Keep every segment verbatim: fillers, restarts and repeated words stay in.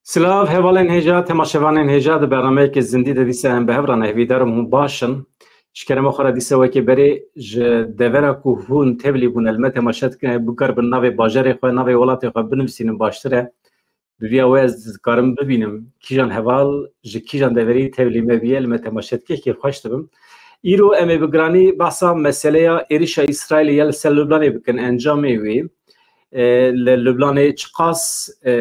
Silav, hevalên hêja, temaşevanên hêja, di bernameyeke zindî de dîsa em bi hev re ne. Hêvîdar im hûn baş in. Ji kerema xwe re dîsa wekî berê ji devera ku hûn tevlî bûne li me temaşe dikin, bikaribin navê bajarê xwe, navê welatê xwe binivîsînin baştir e. Bi vîya wê ez dikarim bibînim kîjan heval ji kîjan deverî tevlî me bûye, li me temaşe dike, kêfxweş dibim. Îro em ê bi giranî behsa meseleya êrişa Îsraîlê ya li ser Lubnanê bikin, encamê wê. E, li Lubnanê çiqas, e,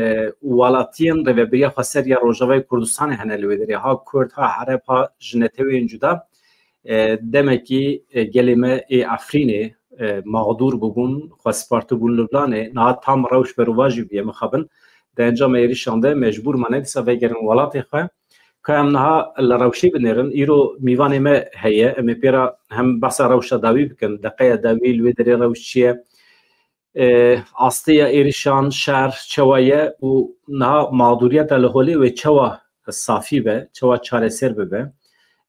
welatiyên rêvebiriya xweser ya Rojavayê Kurdistanê hene li wê derê, ha Kurd, ha Ereb, ha ji neteweyên cuda. E, demekî, e, gelê me ê Efrînê, e, mağdûr bûbûn, xwe spartibûn Lubnanê. Niha tam rewş berovajî bûye mixabin. Di encama êrişan de mecbûr mane dîsa vegerin welatê xwe. Ka em niha li rewşê binêrin, îro mîvanê me heye, em ê pê re hem behsa rewşa dawî bikin, deqeya dawî li wê derê rewş çi ye, e, asteya êrişan, şer, çawa ye û niha mağduriyeta li holê wê çawa safî be, çawa çareser bibe.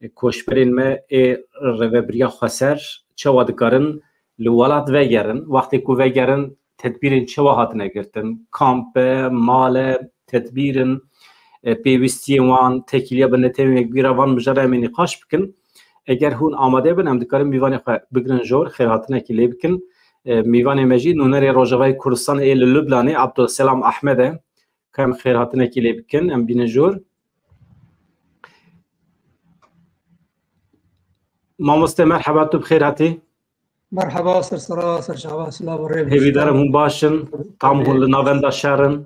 E, koçberên me ê rêvebiriya xweser çawa dikarin li welat vegerin? Wextê ku vegerin, tedbîrên çawa hatine girtin? Kamp e, mal e, tedbîr in, e, pêwîstiyên wan, têkiliya bi netewên yekbîra van mijara em ê nîqaş bikin. Eger hûn amade bin, em dikarin mîvanê xwe bigrin jor, xêrhatinekî lê bikin. E, mîvanê me jî nûnerê Rojavayê Kurdistanê ê li Lubnanê, Abdulselam Ahmed e. Ka em xêrhatinekî lê bikin, em bînin jor. Mamoste, merheba, tu bi xêr hatî. Merheba, ser sera, ser çava, silav û rê. Hêvîdar im hûn baş in, tam hûn li navenda şer in.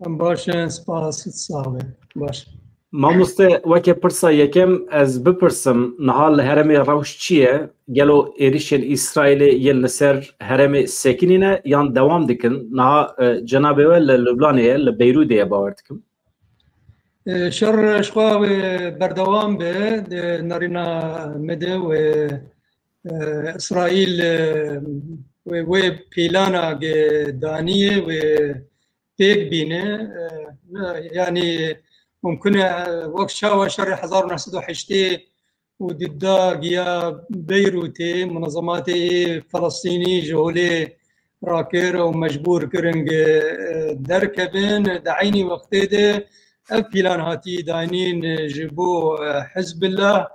Em baş in, spas, sax be. Baş. Mamoste, weke pirsa yekem ez bipirsim, niha li herêmê rewş çi ye? Gelo êrişên Îsraîlê yên li ser herêmê sekinîne yan dewam dikin? Niha, e, cenabê we li Lubnanê ye, li Beyrûdê ye, bawer dikim. E, şer ji xwe wê berdewam be, di nerîna me de wê, e, Îsraîl, e, wê, wê pîlana ge daniyê wê pêk bîne. E, ne, yanî mumkin e, e, wek çawa şerê hezar û neh sed û heştê û dida giya Beyrûtê, munezematê Felestînî ji holê rakir û mecbûr kirin ge, e, derkevin. Di eynî wextê de ev pîlan hatî danîn ji bo, e, Hizbillah.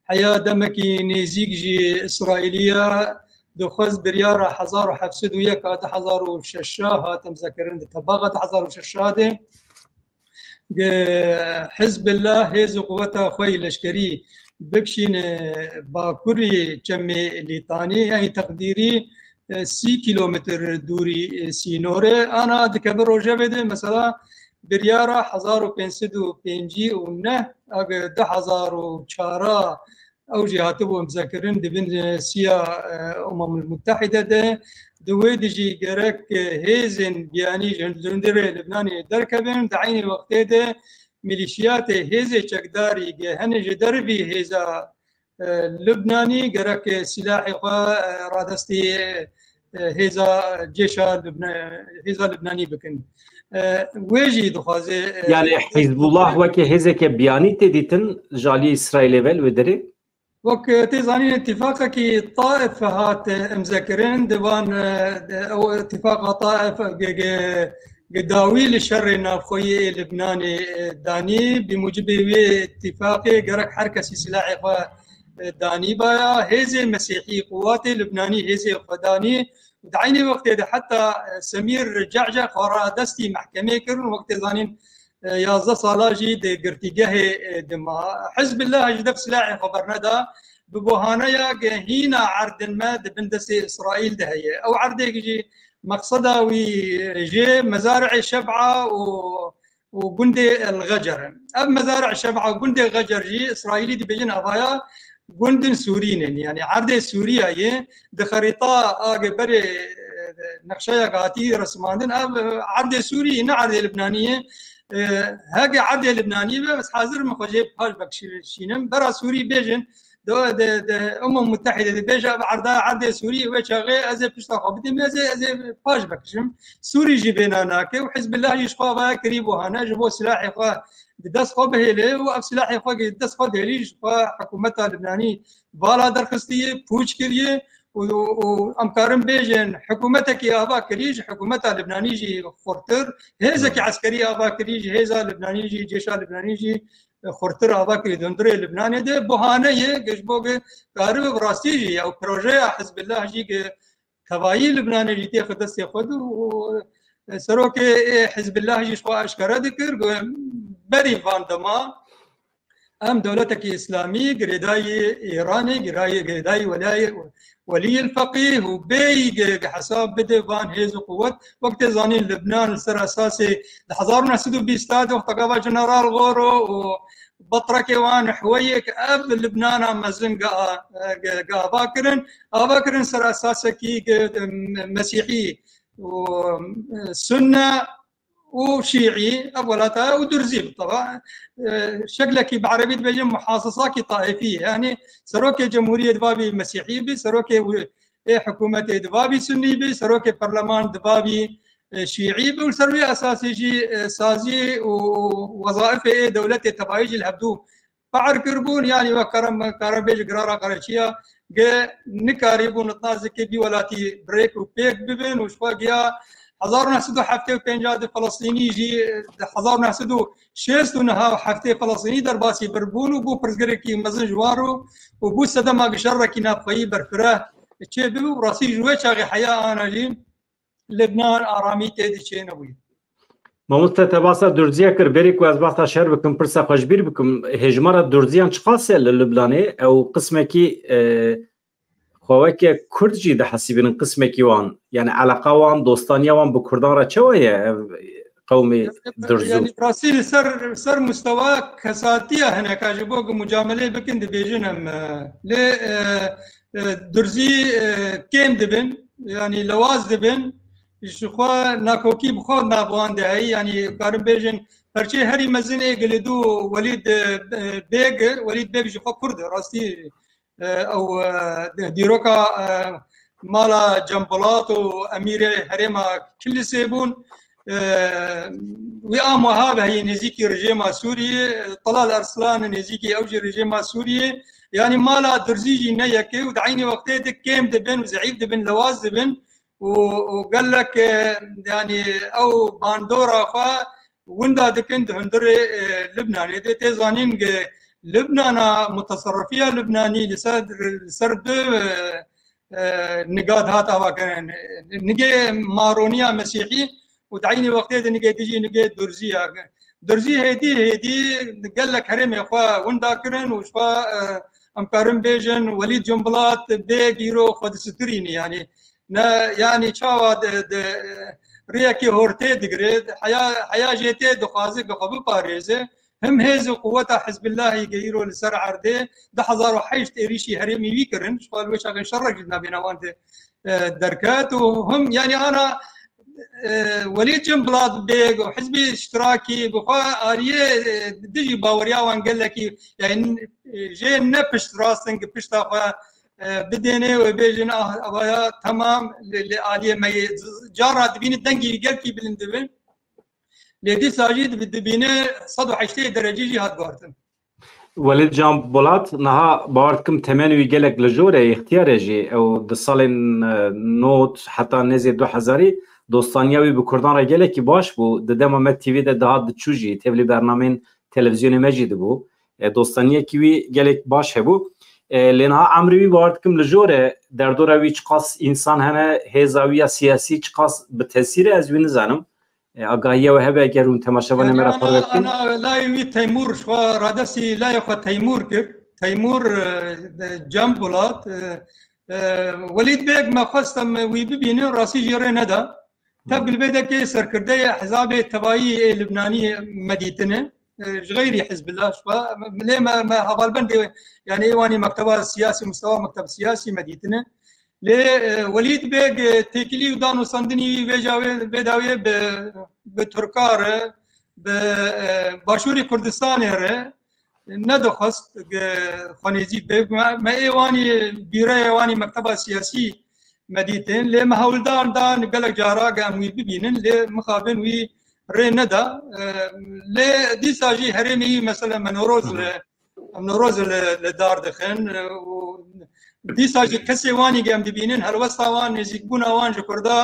Heya demekî nêzîk jî Îsraîliya dixwest biryara hezar û heft sed û yek a du hezar û şeş a hat imzekirin, di tebaxa du hezar û şeş a de. Ge Hizbillah hêz û quweta xwe yî leşkerî bikişîne bakurî Çemê Lîtanî, yanî teqdîrî, e, sî kîlometr dûrî, e, sînorê. Ana dikeve rojevê de, mesela, biryara hezar û pênc sed û pêncî û neh a ge du hezar û çar a ew jî hatibû imzekirin di bin, e, siya, e, Umemul Muttehide de. Di wê de jî gerek, e, hêzên biyanî ji hundirê Libnanê derkevin, di eynî wextê de milîşiyatê hêzê çekdarî ge hene ji dervî hêza, e, Libnanî gerek, e, silahê xwe, e, radestî, e, hêza cêşa Libna-, hêza Libnanî bikin. E, wê jî dixwaze, e, Yanî Hizbullah weke hêzeke biyanî tê dîtin ji aliyê Îsraîlê ve li wê derê? Wek, e, tê zanîn, îtîfaqekî Taif hat, e, imzekirin, di van, e, de, ew îtîfaqa Taif ge, ge, ge dawî li şerê navxweyî ê Libnanê, e, danî. Bi mucibê wê îtîfaqê gerek her kesî silahê xwe, e, danî baya. Hêzê Mesîhî, quwatê Libnanî hêzê xwe danî. Di eynî wextê de heta, e, Semîr Ce'ce xwe radestî mehkemê kirin, wek tê zanîn, e, yazdeh sala jî di girtîgehê, e, dima. Hizbillah ji dev silahê xwe berneda, bi bohaneya ge hîna erdên me di bin destê Îsraîl de heye. Ew erdêk jî meqseda wî, e, jê Mezari'ê Şeb'a û, û gundê El Xecer in. Ev Mezari'ê Şeb'a û gundê Xecer jî Îsraîlî dibêjin avaya gundin Sûrî ne. Yanî erdê Sûriyeyê di xerîta a ge berê, e, nexşeya ge hatî resmandin, ev, e, erdê Sûrî ne, erdê Libnanî ye. E, heke erdê Libnanî be, ez hazir me xwe jê paş vekişînim. Bera Sûrî bêjin, de, de, de, Umem Mutehîde dibêje, ev erda erdê Sûrî, wê çaxê ez ê pişta xwe bidîm, ez ê, ez ê paş vekişim. Sûrî jî bêna nake û Hizbillah jî ji xwe avaya kirî bo hane, ji bo silahê xwe di dest xwe bihêle û ev silahê xwe di dest xwe dihêlî, ji xwe hikûmeta Libnanî vala derxistiye, pûç kiriye û, û, û em karin bêjin hikûmetekî ava kirî ji hikûmeta Libnanî jî xurtir, hêzekî eskerî ava kirî ji hêza Libnanî jî, cêşa Libnanî jî xurtir ava kirî di hundirê Libnanê de. Buhane ye, ge ji bo ge karibe bi rastî jî ew projeya Hizbillah jî ge tevayî Libnanê jî têxe destê xwe de û, û serokê ê Hizbillah jî ji xwe eşkere dikir, got, berî van dema em dewletekî îslamî girêdayî Îranê, girayê-, girêdayî welayê-, weliyil feqîh û bêyî ge, ge hesab bide van hêz û quwet. Wek tê zanîn Libnan li ser esasê di hezar û neh sed û bîst de wexta gava General Goro û betrekê wan hweyek ev Libnana mezin ge-, ge-, ge ava kirin. Ava kirin ser esasekî ge-, mesîhî û, e, sunne û şîî, ev welata û durzî bi teba. E, şeklekî bi erebî dibêjin muhasisakî taifî. Yanî serokê cemhuriyê dibabî mesîhî bî, serokê û-, ê hikûmetê dibabî sunnî bî, serokê perleman dibabî, e, şîî bî û ser wî esasê jî, e, sazî û wezaifê ê dewletê tebayî jî li hevdû fehr kiribûn, yanî wek karim, karim bêje girara qereçiya ge nikarîbûn li nazikê bî welatî birêk û pêk bibin û ji xwe giya hezar û neh sed û heftê û pênc de Filistînî jî, di hezar û neh sed û şêst û neh û heftê Filistînî derbasî vir bûn û bû pirsgirêkî mezin ji wan re û bû sedema şerekî navxweyî berfireh çêbibe û rastî ji wê çaxê heya ana jî Libnan aramî tê de çênebûye. Mamoste, te basa Durziye kir, berî ku ez basa şer bikim, pirsa xwe ji bîr bikim, hêjmara Durziyan çiqas e li Libnanê? Ew qismekî, e, xwe weke Kurd jî dihesibînin, qismekî wan, yani eleqa wan, dostaniya wan bi Kurdan re çawa ye ev qewmê Durzû? Yani rastî li ser, ser mustewa kesatiya hineka ji bo ku mucamelê bikin dibêjin em, e, lê, e, e, Durzî, e, kêm dibin, yani lewaz dibin, ji xwe nakokî bi xwe nav wan de heyî, yani karin bêjin perçê herî mezin ê Gilidû Welîd, e, Bêg, Welîd Bêg ji xwe Kurd e, rastî, e, ew, e, dîroka, e, mala Cembilat û emîrê herêma Kilisê bûn. E, wî a muha ve heyî nêzîkî rejêma Sûriyê, Talal Arslan nêzîkî ew jî rejêma Sûriyê. Yanî mala Durzî jî ne yekê û di eynî wextê de kêm dibin û zeîf dibin, lewaz dibin û, û gelek, e, yanî ew bandora xwe winda dikin di hundirê, e, Libnanê de. Tê zanîn ge Libnana, mutaserifiya Libnanî li ser, li ser du, e, e, niga dihat avakirin. Nigê maroniya mesîhî û di eynî wextê de nigê dijî nigê Durzî ya. Durzî hêdî hêdî gelek herêmê xwe winda kirin û ji xwe, e, em karin bêjin Welîd Cumbilat bê gîro xwe disitirînî, yanî ne, yanî çawa di, di, rêyekê hortê digire, heya, heya jê tê dixwaze bi xwe biparêze. Him hêz û quweta Hizbillahî ge îro li ser erdê du hezar û heşt êrîşî herêmî wî kirin. Ji xwe li wê çaxê şerek ji navbêna wan de, e, derket û him, yanî ana, e, Welîd Cumbilat Bêg û Hizbê Îştirakî bi xwe aliyê, e, dijî baweriya wan gelekî, yani, e, jê ne pişt rast in ki pişta xwe, e, bidêne û bêjin, ah, avaya temam li, li aliyê me yê. Cara dibîne dengî gelkî bilind dibin. Lê dîsa jî dibi-, dibîne sed û heştê derecî jî hat guhartin. Welîd Can Polat, niha bawer dikim temenê wî gelek li jor e, îxtiyar e jî. Ew di salên, e, nod heta nêzê du hezarî dostaniya wî bi Kurdan re gelekî baş bû. Di dema me T V de dihat diçû jî, tevlî bernameyên televîzyonê me jî dibû. E, dostaniyekî wî gelek baş hebû. E, lê niha emrê wî bawer dikim li jor e, derdora wî çiqas însan hene, hêza wî ya siyasî çiqas bi tesîr e, ez wî nizanim. E, agahiya we hebe eger hûn temaşevanê me re parve bikin? Ana, ana layê wî Teymûr, ji xwe radestî layê xwe Teymûr kir. Teymûr, e, Can Polat, e, e, Welîd Bêg me xwest em wî bibînin, rastî jî rê neda. Tevgil vê dekê serkirdeyê hizabê tevayî ê Libnanî me dîtine. E, ji xeyrî Hizbillah ji xwe. Lê me, me hevalbendê, yani ê wanî mekteba siyasî, mustewa mekteb siyasî me dîtine. Lê, e, Welîd Bêg, e, têkilî û dan û sandinî wî vêca wê, vê dawiyê bi, bi Tirka re, bi, e, Başûrê Kurdistanê re nedixwest, e, xwe nêzîk be. Me, me ê wanî bîreyê wanî mekteba siyasî me dîtin. Lê me hewldar dan gelek cara ge em wî bibînin, lê mixabin wî rê neda. E, lê dîsa jî herêmê wî, mesela me Newroz li, em Newroz li, li dar dixin, e, û Dîsa jî kesê wanî em dibînin, helwesta wan, nêzîkbûna wan ji Kurda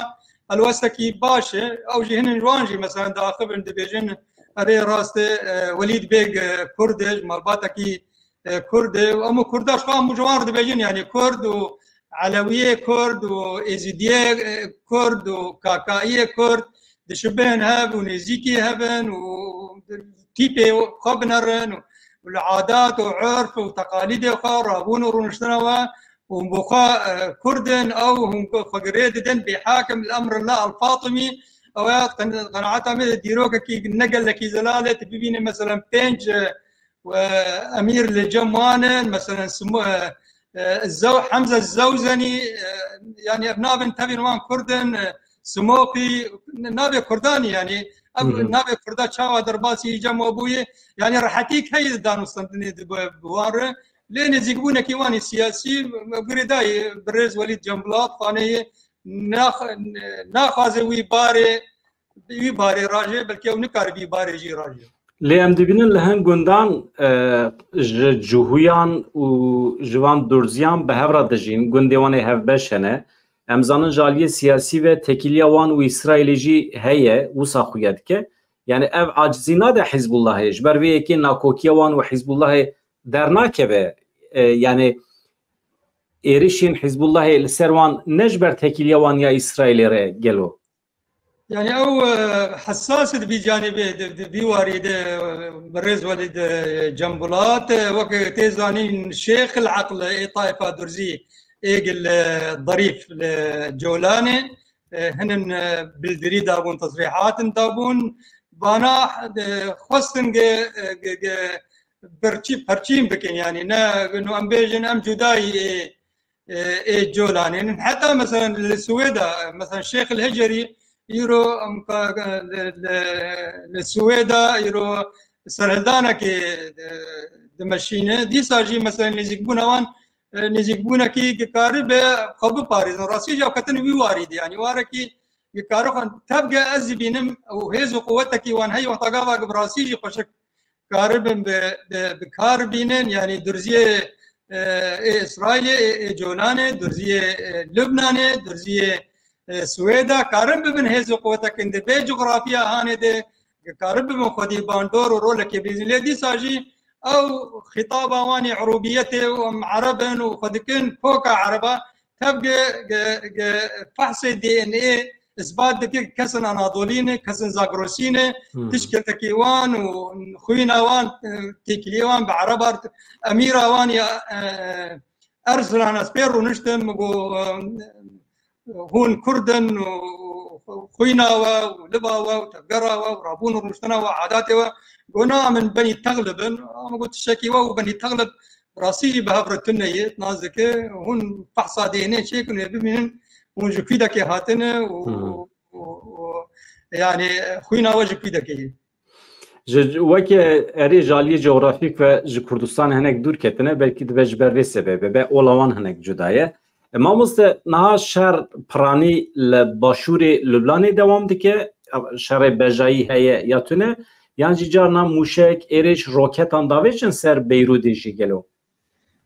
helwestekî baş e. Ew jî hinin ji wan jî, mesela, diaxivin, dibêjin, erê rast e, e, Welîd Bêg, e, Kurd e, ji malbatekî, e, Kurd e. Û em û Kurda ji xwe hemû ji wan re dibêjin, yanî Kurd û Elewiyê Kurd û Êzîdiyê, e, Kurd û Kakaiyê Kurd dişibin hev û nêzîkî hev in û tîpê xwe binerin û li adat û urf û teqalîdê xwe, rabûn û rûniştina we û bo xwe, e, Kurd in, ew hûn xwe girê didin bê hakim li emrillah el-Fatimi. Ew ya qen-, qenaeta me de dîrokekî ne gelekî zelal e, tu bibîne meselen pênc, e, emîr li cem wan in, meselen Simo-, e, e, Zew-, Hemze Zewzenî, e, yanî ev navên tevên wan Kurd in, e, Simoqî, navê Kurdanî, yanî ev Hı hı. navê Kurda çawa derbasî cem we bûye, yanî rehetîk heye di danûstandinê de bi, bi wan re. Lê nêzîkbûnekî wan ê siyasî girêdayî birêz Welîd Cembilat Xaneyê nax-, naxwaze wî barê, wî barê raje, belkî ew nikare vî barê jî raje. Lê em dibînin li hin gundan, e, ji Cihûyan û ji van Durziyan bi hev re dijîn, gundê wan ê hevbeş hene. Em zanin ji aliyê siyasî ve tekîliya wan û Îsraîlê jî heye, wisa xuya dike. Yani ev acizî nade Hizbullahê. Ji ber vê yekê nakokiya wan û Hizbullahê dernakeve. E, yani êrişên Hizbullahê li ser wan ne ji ber tekîliya wan ya Îsraîlê re gelo? Yani ew, e, hessas e di vî canibê, di, di vî warî de, e, birêz Welîd, e, Cembulat, e, wek tê zanîn Şêx el Eql ê tayfa Durzî êg li Derîf li Colanê, e, hinin, e, bildirî dabûn, tesrîhatin dabûn. Vana, e, xwestin ge, e, ge, ge, perçî-, perçîn bikin, yani ne, no em bêjin em cudayî ê, ê, ê Colanê nin. Heta mesela li Swêda, mesela Şêx el Hecerî îro em ka, li, li, li Swêda îro serhildanekê, e, dimeşîne. Dîsa jî mesela nêzîkbûna wan, e, nêzîkbûnekî ki karibe xwe biparêzin. Rastî jî ew ketin wî warî de, yani warekî ki kari xwe tevge ez dibînim û hêz û quwetekî wan heye wexta gava ki bi rastî jî xweşik karibin bi, bi, bi kar bînin, yani Durziyê, e, ê Îsraîlê, ê, ê Colanê, Durziyê, e, Lubnanê, Durziyê, e, Swêda, karin bibin hêz û quwetekin di vê cografiya hanê de, karin bibin xwedî bandor û rolekê bîzin. Lê dîsa jî ew xîtaba wan ê erûbiyetê û em ereb in û xwe dikin koka ereba, tevge, ge, ge, fehsê D N A isbat dike kesin Anadolî ne, kesin Zagrosî ne, Hmm. tişkilekî wan û xwîna wan, e, têkiliyê wan bi ereba, emîra wan ya, e, Erzilan, ez pê rûniştim, got, e, hûn Kurd in û xwîna we û liva we û tevgera we û rabûn û rûniştina we, adatê we. Got, na, min Benî Texlib in. Ama got, tiştekî we û Benî Texlib rastî jî bi hev re tune ye, nazdike. Hûn fehsa D N A çêkin û bibînin hûn ji kûdekê hatine û, Hmm. û, û, yani xwîna we ji kûdekê ye. Ji, weke erê ji aliyê coğrafîk ve ji Kurdistanê hinek dûr ketine, belkî dibe ji ber vê sebebê be, ola wan hinek cuda ye. E, mamoste, niha şer piranî li başûrê Lubnanê dewam dike, şerê bejayî heye ya tune, yan jî carna mûşek, êrîş, roketan davêjin ser Beyrûdê jî gelo?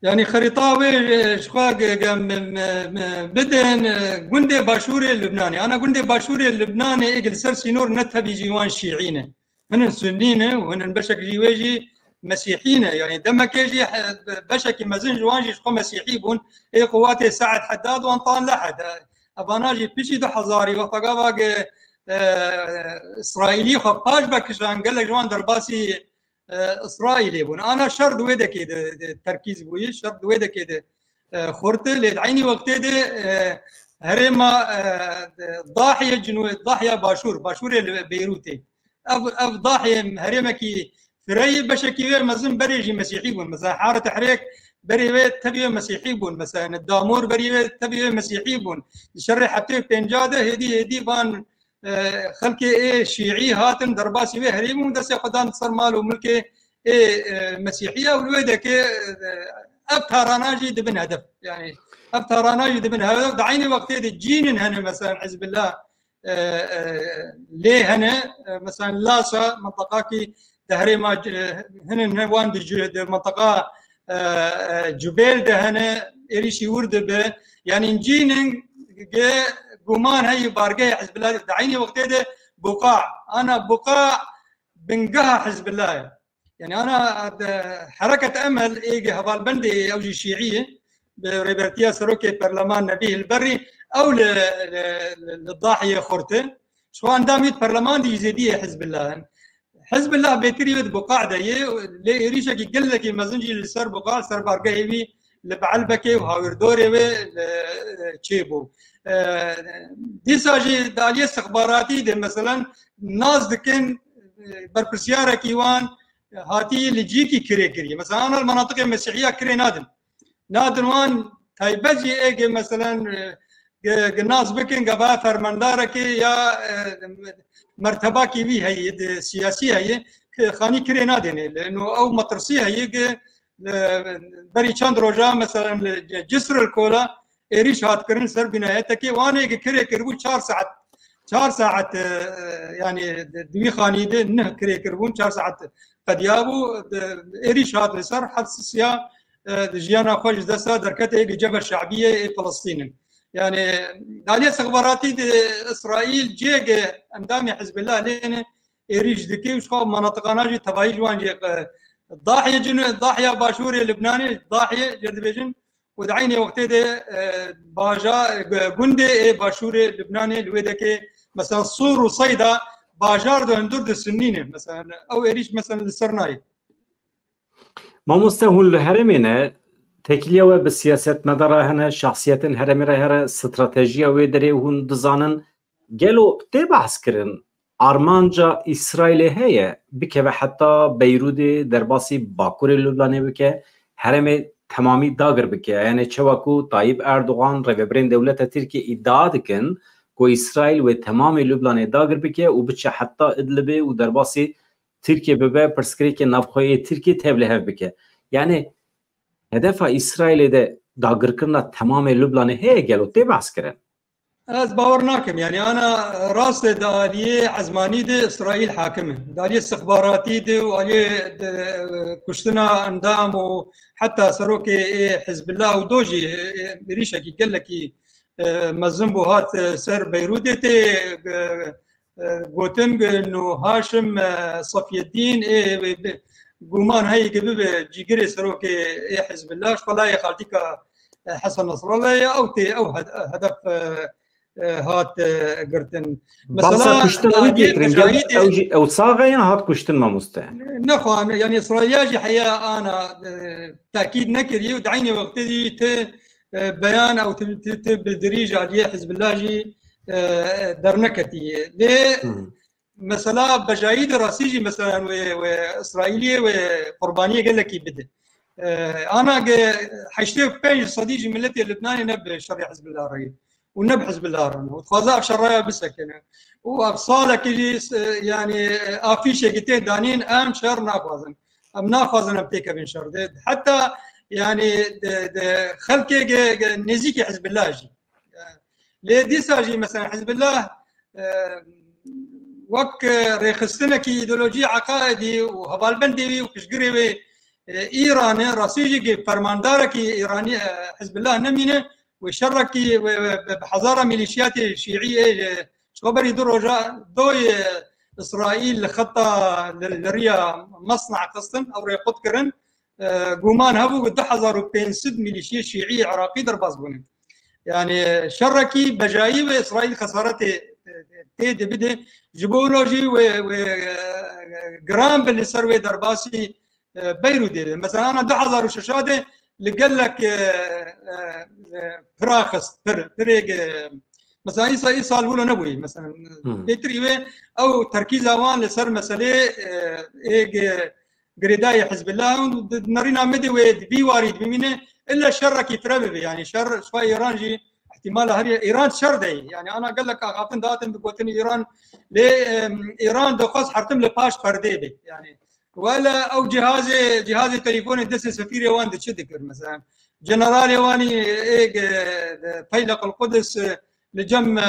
Yani xerîta wê, e, ji xwe ge-, ge-, me-, me-, me-, bidin, e, gundê başûrê Lubnanê. Ana gundê başûrê Lubnanê êk li ser sînor ne tevî jî wan şîî ne. Hinin sunnî ne û hinin beşek jî wê jî mesîhî ne. Yani demekê jî, e, beşekî mezin ji wan jî ji xwe mesîhî bûn. Ê quwatê Saed Heddad wan tan lehed. Evana jî pişî du hezarî wexta gava ge, e, Îsraîlî xwe paş vekişan, gelek ji wan derbasî e, Îsraîlê bûn. Ana şer di wê dekê de, de terkîz bûyî, şer di wê dekê de, e, xurt e. Lê di eynî wextê de, e, herêma, e, de, Dahiyê Cinû-, Dahiya Başûr, başûrê li Beyrûtê. Ev, ev Dahiyê herêmekî fireyî, beşekî wê mezin berê jî mesîhî bûn. Mesela Hare Tehrêk berê wê tevî wê mesîhî bûn. Mesela Damûr berê wê tevî wê mesîhî bûn. Di şerê heftê û pênca de hêdî hêdî van e, xelkê ê şîî hatin derbasî wê herêmî û destê xwe dan ser mal û milkê ê, e, mesîhiya û li wê dekê, e, ev tarana jî dibin hedef. Yani ev tarana jî dibin hedef. Di eynî wextê de cînin hene, mesela Hizbillah, e, e, lê hene, e, mesela Lasa, mintaqakî di herêma, e, hinin he wan di cû-, di mintaqa e, e, Cubêl de hene, êrîşî wir dibe. Yanî cînin ge guman heyî bargehê Hizbullah de eynî wextê de buqa. Ana buqa bingeha Hizbullah ye. Yanî ana de, Hereket Emel ê ge hevalbendê ew jî şîî ye. Bi rêbertiya serokê perleman Nebîh Hilberî ew li, li, li, li Dahiyê xurt e. Ji xwe endamî perleman dî zêdiyê Hizbullah in. Hizbullah bêtirî wê di buqa de ye, lê êrîşekî gelekî mezin jî li ser buqa, li ser bargehê wî li Beelbekê û hawirdorê wê li, çêbû. E, dîsa jî di aliyê istixbaratî de, meselen, nas dikin, e, berpirsiyarekî wan hatî li cîkî kirê kiriye. Mesela, ana li menatiqê Mesîhiya kirê nadin. Nadin wan taybet jî ê ge, meselen, e, ge, ge nas bikin, gava fermandarekê ya, e, mertebakî wî heye, di siyasî heye, ki xanî kirê nadêne. Lê no ew metirsî heye ki, e, berî çend roja, meselen, li Cisr el Kola êrîş hat kirin ser bînayetekê, wan ê ki kirê kiribû çar saet, çar saet, e, e, yanî di, di wî xanî de neh kirê kiribûn, çar saet qediyabû, di, êrîş hat li ser, heft sisiya, e, di jiyana xwe ji desta derkete ê ki Cebhe Şe'biyê ê Filistîn in. Yanî, daliyê istixbaratî di Îsraîl cêge endamê Hizbullah lê ne êrîş dike û ji xwe manatiqana jî tevayî ji wan jê, e, Dahiyê cin-, Dahiya başûrê Libnanê, Dahiyê jê dibêjin, û di eynê wextê de, e, baja-, gu-, gundê ê başûrê Libnanê li wê dekê, mesela Sûr û Seyda bajar de hundir di Sunnî ne. Mesela ew êrîş, mesela, li ser nayê. Mamoste, hûn li herêmê ne, têkiliya we bi siyasetmedara hene, şexsiyetên herêmê re here, stratejiya wê derê hûn dizanin. Gelo tê behs kirin armanca Îsraîlê heye bikeve heta Beyrûdê, derbasî Bakurê Lubnanê bike, herêmê temamî dagir bike? Yani çawa ku Tayyip Erdogan, rêvebirên dewleta Tirkiyê îdia dikin ku Îsraîl wê temamê Lubnanê dagir bike û biçe heta Idlibê û derbasî Tirkiye bibe, pirsgirêkê navxweyê Tirkiye tevlihev bike. Yani hedefa Îsraîlê de dagirkirina temamê Lubnanê heye gelo tê behs kirin? Ez bawer nakim. Yani ana rast e, di aliyê ezmanî de Îsraîl hakim e. Di aliyê istixbaratî de û aliyê de, e, kuştina endam û heta serokê ê Hizbullah û do jî, e, e, êrîşekî gelekî, e, mezin bû hat, e, ser Beyrûdê tê, e, e, gotin, e, no Haşim, e, Safyeddîn, ê, e, bi-, guman heye ki bibe cîgirê serokê ê Hizbullah, ji xwe layê xaltîka, e, Hesen Nasrallah ye, ew tê, ew hed-, hedef, e, e, hat, e, girtin. Bahsa kuştin wî tê kirin, ew jî, ew sax e yan hat kuştin, mamoste? Nexwe, yani Îsraîliya jî heya ana, e, tekîd nekiriye û di eynê wextê jî ti, e, beyan ew ti, ti, ti bildirî ji aliyê Hizbullah jî, e, derneketiye. Lê mesela bejayî de rastî jî mesela wê, wê Îsraîliyê wê qurbaniyê gelekî bide. E, ana ge heştê û pênc sedî ji miletê Libnanê ne bi şerê Hizbullah re ye û ne bi Hizbullah re ne. Û dixwaze ev şeraya bisekine. Û ev salekî jî, e, yani, e, afîşekî tê danîn, em şer naxwazin. Em naxwazin em têkevin şer de. Heta, yani, de, de xelkê ge, ge nêzîkî Hizbullah jî. Lê dîsa jî, mesela, Hizbullah, e, wek, e, rêxistinekî îdeolojî, eqaidî û hevalbendê wî û piştgirê wê, e, Îran e, rastî jî ki fermandarekî Îranî, e, Hizbullah nemîne, wê şerekî, wê, wê, bi, bi hezara milîşiyatê şîî ê, e, ji xwe berî du roja doyê Îsraîl li xeta li, li riya Mesna xistin, ew rê qut kirin. E, guman hebû ku du hezar û pênc sed milîşiyê şîî Iraqî derbas bûne. Yani şerekî bejayî wê Îsraîl xesaretê, e, tê de bide. Ji bo wilo jî wê, wê, e, giran bi li ser wê derbasî, e, Beyrûdê de. Mesela ana du hezar û şeş de li gelek, e, e, e, pira xist, pir, pirê, e, mesela îsa, îsal wilo nebûyî. Mesela Hmm. bêtirî wê ew terkîza wan li ser meselê, e, ê, e, girêdayî Hizbullah û di, di nerîna me de wê di vî warî dibimîne, illa şerekî fire bibe. Yani şer, şwa Îran jî ihtimala herî, Îran şer de ye. Yani ana gelek axaftin datin digotin Îran, lê, em, Îran dixwest hertim li paş perdê be. Yani wele ew cihazê, cihazê telefonê destê sefîrê wan de çi dikir mesela? Generalê wanî ê, e, Feyleq el Qudus, e, li cem, e,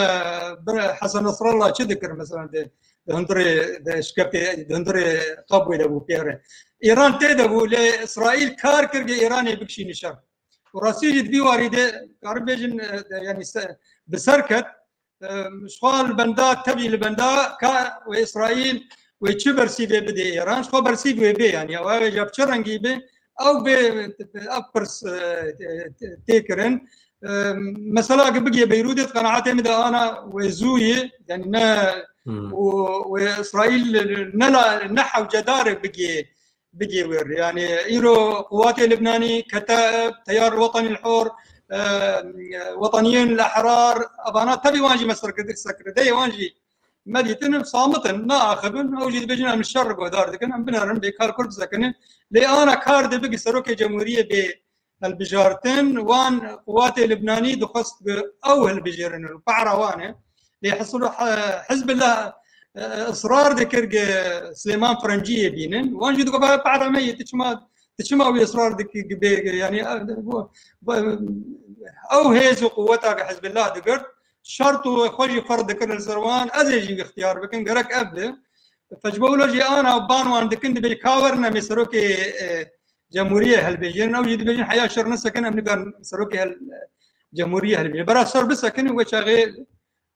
bir Hesen Nasrallah çi dikir mesela de? di hundirê de şikefê, di hundirê qabûyê de bû pê re. Îran tê de bû, lê Îsraîl kar kir ge Îranê bikişîne şer. Û rastî jî di vî warî de karin bêjin, e, de, yanî se-, bi ser ket, e, ji xwe li benda, tevî li benda ka wê Îsraîl wê çi bersîvê bidê Îran, ji xwe bersîv wê bê, yanî ew ê bi çi rengî bê, ew bê, ev pirs, e, tê kirin. E, mesela ki bigê Beyrûdê, di qenaetê min de ana wê zû ye, yanî ne, Hmm. û wê Îsraîl ne la, ne hewcedar e bigê, bigê wir. Yanî îro quwatê Libnanî, Ketaib, Teyar Wetanî Hor, e, Wetaniyên Ehrar, evana tevî wan jî me serkirdeyê wan jî me dîtin, samit in, naaxivin, ew jî dibêjin em li şer guhdar dikin, em binerin bê kar kur bisekinin. Lê ana kar de bigi serokê cemhuriyê bê hilbijartin, wan quwatê Libnanî dixwest bi ew hilbijêrin û pehra wan e. Lê Hizb-, Hizbillah, e, israr dikir ge Silêman Frenciyê bînin. Wan jî digot, "Pehra me yê, tu çima, tu çima wî israr dikî, bê, yanî, e, bu, bu, ew hêz û quweta ke Hizbillah digirt, şert û xwe jî ferz dikir li ser wan, ez ê jî ixtiyar bikim, gerek ev be." Fecbewlo jî ana ban wan dikin, dibê ka werine me serokê, e, cemhuriyê helbêjin, ew jî dibêjin heya şer nesekin, em nikarin serokê hel-, cemhuriyê helbêjin. Bera şer bisekin, wê çaxê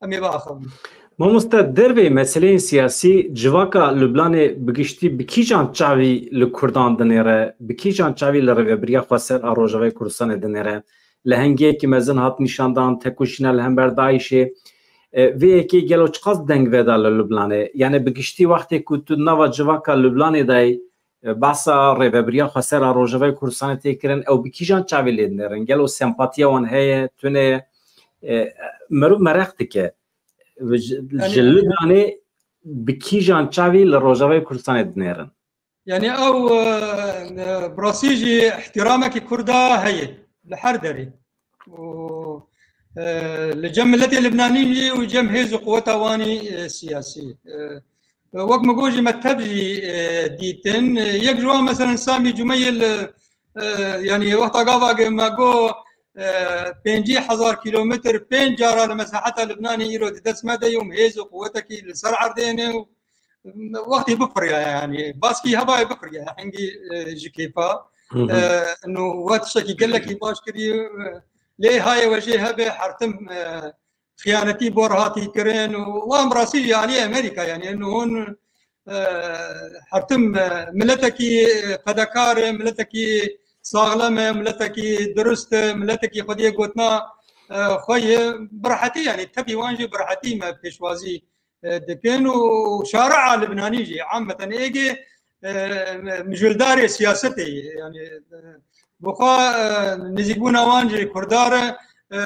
em ê biaxivin. Mamoste, dervê meseleyên siyasî, civaka Lubnanê bi giştî bi kîjan çavî li Kurdan dinêre, bi kîjan çavî li Rêvebiriya Xweser a Rojavayê Kurdistanê dinêre? Lehengiyekî mezin hat nîşandan, tekoşîna li hember DAIŞê. E, vê yekê gelo çiqas deng veda li Lubnanê? Yani bi giştî wextê ku tu nava civaka Lubnanê dayî, e, behsa Rêvebiriya Xweser a Rojavayê Kurdistanê tê kirin, ew bi kîjan çavê lê dinêrin? Gelo sempatiya wan heye, tune ye? E, meriv mereq dike. Ji, Yani ji Lubnanê bi kîjan çavî li Rojavayê Kurdistanê dinêrin? Yani ew, e, e, bi rastî jî ihtiramekî Kurda heye li her derê. Û, e, li cem miletê Libnanî jî û cem hêz û quweta wanî, e, siyasî. E, wek min got jî me tev jî, e, dîtin. E, yek ji wan meselen Samî Cumeyê li, e, yani wexta gava ge me got, e, pêncî hezar kilometr pênc cara li mesaheta Libnanê îro di dest me de ye û hêz û quwetekî li ser erdê ne û wextê bifiriya, yani baskî hevaye bifiriya, hingî, e, ji kêfa. Hı hı. E, no we tiştekî gelekî baş kirî, e, lê haye we jê hebe hertim, e, xiyanetî bor hatî kirin û wan bi rastî jî aliyê Amerîka, yani no hûn, e, hertim, e, miletekî fedakar e, miletekî saxlem e, miletekî dirust e, miletekî xwediyê gotina, e, xwe ye bi rehetî, yani tevî wan jî bi rehetî me pêşwazî e, dikin û şari'a Libnanî jî ammeten êgê, e, mijûldarê siyasetê ye. Yani, e, bi xwe, e, nizîkbûna wan jî Kurdar e, e,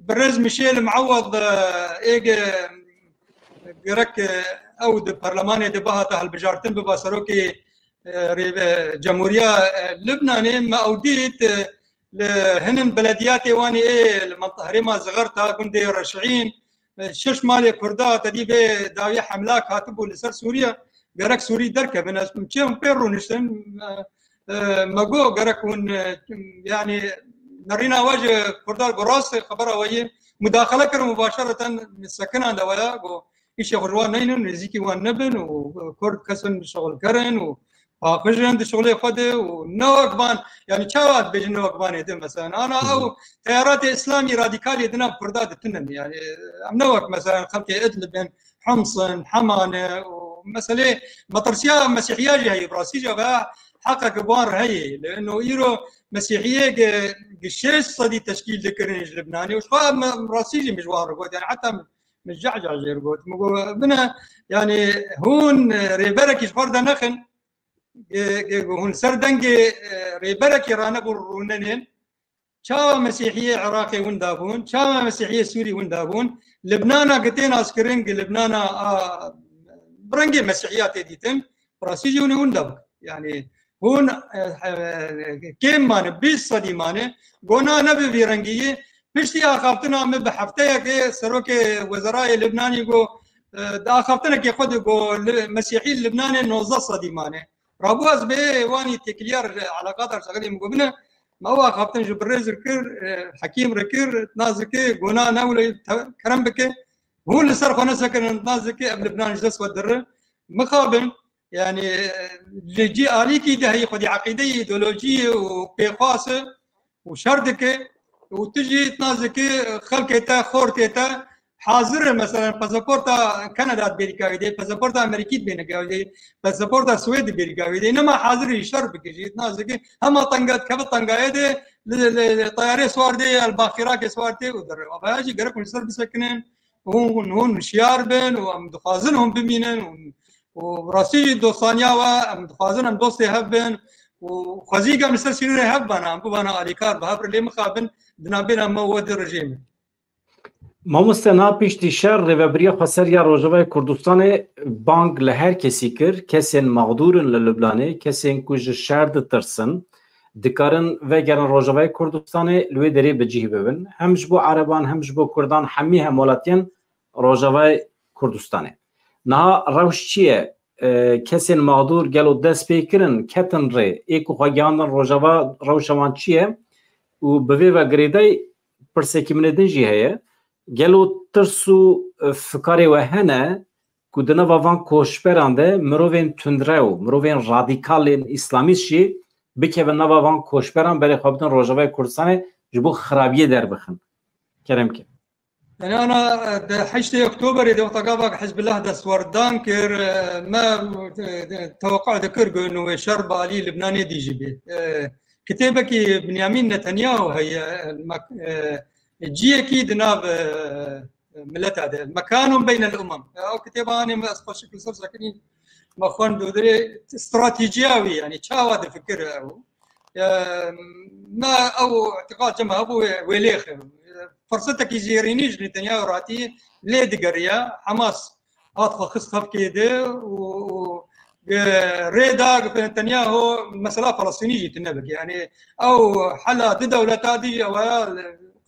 birêz Mişêl Miewad, e, êgê gerek, e, ew di perlemanê de bihata hilbijartin biba serokê, e, rê-, e, Cemhuriya, e, Libnanê me ew dît, e, li hinin belediyatê wanî ê li menta-, herêma Zixirta, gundê Reşîn, e, şeş malê Kurda tedî vê dawî hemlak hatibû li ser Sûriye, gerek Sûrî derkevin. Ez çêm pê rûniştin, e, e, me got gerek hûn, e, yanî nerîna we ji Kurda got rast e, xebera we yê mudaxele kirin mubaşereten sekinan de we ya, got îşê xwe ji wan neynin, nêzîkî wan nebin û Kurd kesin şixulker in û paqij in di şixulê xwe de û ne wek van, yani çawa dibêjin ne wek vanê din, mesela ana Hı hı. ew teyaratê Îslamî radîkalê di nav Kurda de tune ne, yani em ne wek mesela xelkê Idlib in, Hims in, Hema ne û meselê metirsiya Mesîhiya jî heye, bi rastî jî ve heqek bi wan re heye, li ino îro Mesîhiyê gi, gi şêst sedî teşkîl dikirin ji Libnanê û ji xwe em rastî jî min ji wan re got, yani heta min, min ceh ceh jê re got. Min got, bine, yani hûn, e, rêberekî ji xwe re de nexin, ge-, ge-, hûn ser dengê, e, rêberekî ranebûn rûnenên. Çawa Mesîhiyê Iraqê winda bûn? Çawa Mesîhiyê Sûrî winda bûn? Libnana gi tê naskirin, gi Libnana a, bi rengê Mesîhiya tê dîtin, bi rastî jî hûn ê winda bûn. Yani hûn, e, e, kêm mane, bîst sedî mane, gona ne bi vî rengî ye. Piştî axaftina min bi hefteyekê serokê wezerayê Libnanî got, e, di axaftinekê xwe de got, li, Mesîhî li Libnanê nozdeh sedî mane. Rabû ez bê wanî têkiliyar eleqadar şexilî min got, bine, me ew axaftin ji birêz re kir, e, hekîm re kir, nas dike, gona ne wile te-, kerem bike. Hûn li ser xwe nesekinin, nazikê ev Libnan ji dest xwe dire. Mixabin, yani, e, li cî alîkî de heyî xwedî eqîdeyê, îdeolojiyê û pêxwase û şer dike û tu jî nazikê xelkê te, xortê te hazir e, mesela, pasaporta Kanada dibê dikavê dê, pasaporta Amerîkî dibê nikavê dê, pasaporta Swêd dibê dikavê dê. Nema hazir e şer bike jî, nazikê hema tenga dikeve tengayê de, li, li, li teyarê swar dê, ya li baxîrakê swar dê û dere. Avaya jî gerek hûn li ser bisekinin. Hûn, hûn şiyar bin û em dixwazin hûn bimînin û, û rastî jî dostaniya we, em dixwazin em dostê hev bin û xwezî em li ser sînorê hev bana, em bibana alîkar bi hev re, lê mixabin di navbêna me û we de rejê me. Mamoste, niha piştî şer Rêveberiya Xweser ya Rojavayê Kurdistanê bang li her kesî kir, kesên mexdûr in li Lubnanê, kesên ku ji şer ditirsin, dikarin vegerin Rojavayê Kurdistanê, li wê derê bi cih bibin. Hem ji bo Ereban, hem ji bo Kurdan, hemî hemwelatiyên Rojavayê Kurdistanê. Niha rewş çi ye? E, kesên mexdûr gelo dest pê kirin, ketin rê, ê ku xwe gihandin Rojava, rewşa wan çi ye? Û bi vê ve girêdayî pirsekî min ê din jî heye. Gelo tirs û, e, fikarê we hene ku di nava van koçberan de mirovên tundrew, mirovên radîkalên îslamîst jî bikevin nava van koçberan, berê xwe bidin Rojavayê Kurdistanê, ji bo xirabiyê derbixin? Kerem ke. Yani ana, e, di heştê Oktoberê de wexta gava Hizbullah destwerdan kir, e, me, e, teweqqa dikir ku nû wê şer bi alî Libnanê dî jî bê. E, kitêbekî Binyamin Netanyahu heye, e, mek-, e, ciyekî di nav, e, mileta de. Mekanun beynel umem. E, ew kitêba anê me ez xweşik li ser sekinî me xwend û dirê stratejiya wî, yani çawa difikir ew. E, me ew îtiqad cem hebû wê, wê lêxe. Firsetekî zêrînî ji Netanyahu ratî lê digeriya. Hamas hat xwe xist xefkê de û, û, e, rê da Netanyahu mesela Falestînî jî tune bike. Yani ew hela di dewleta dî ew ya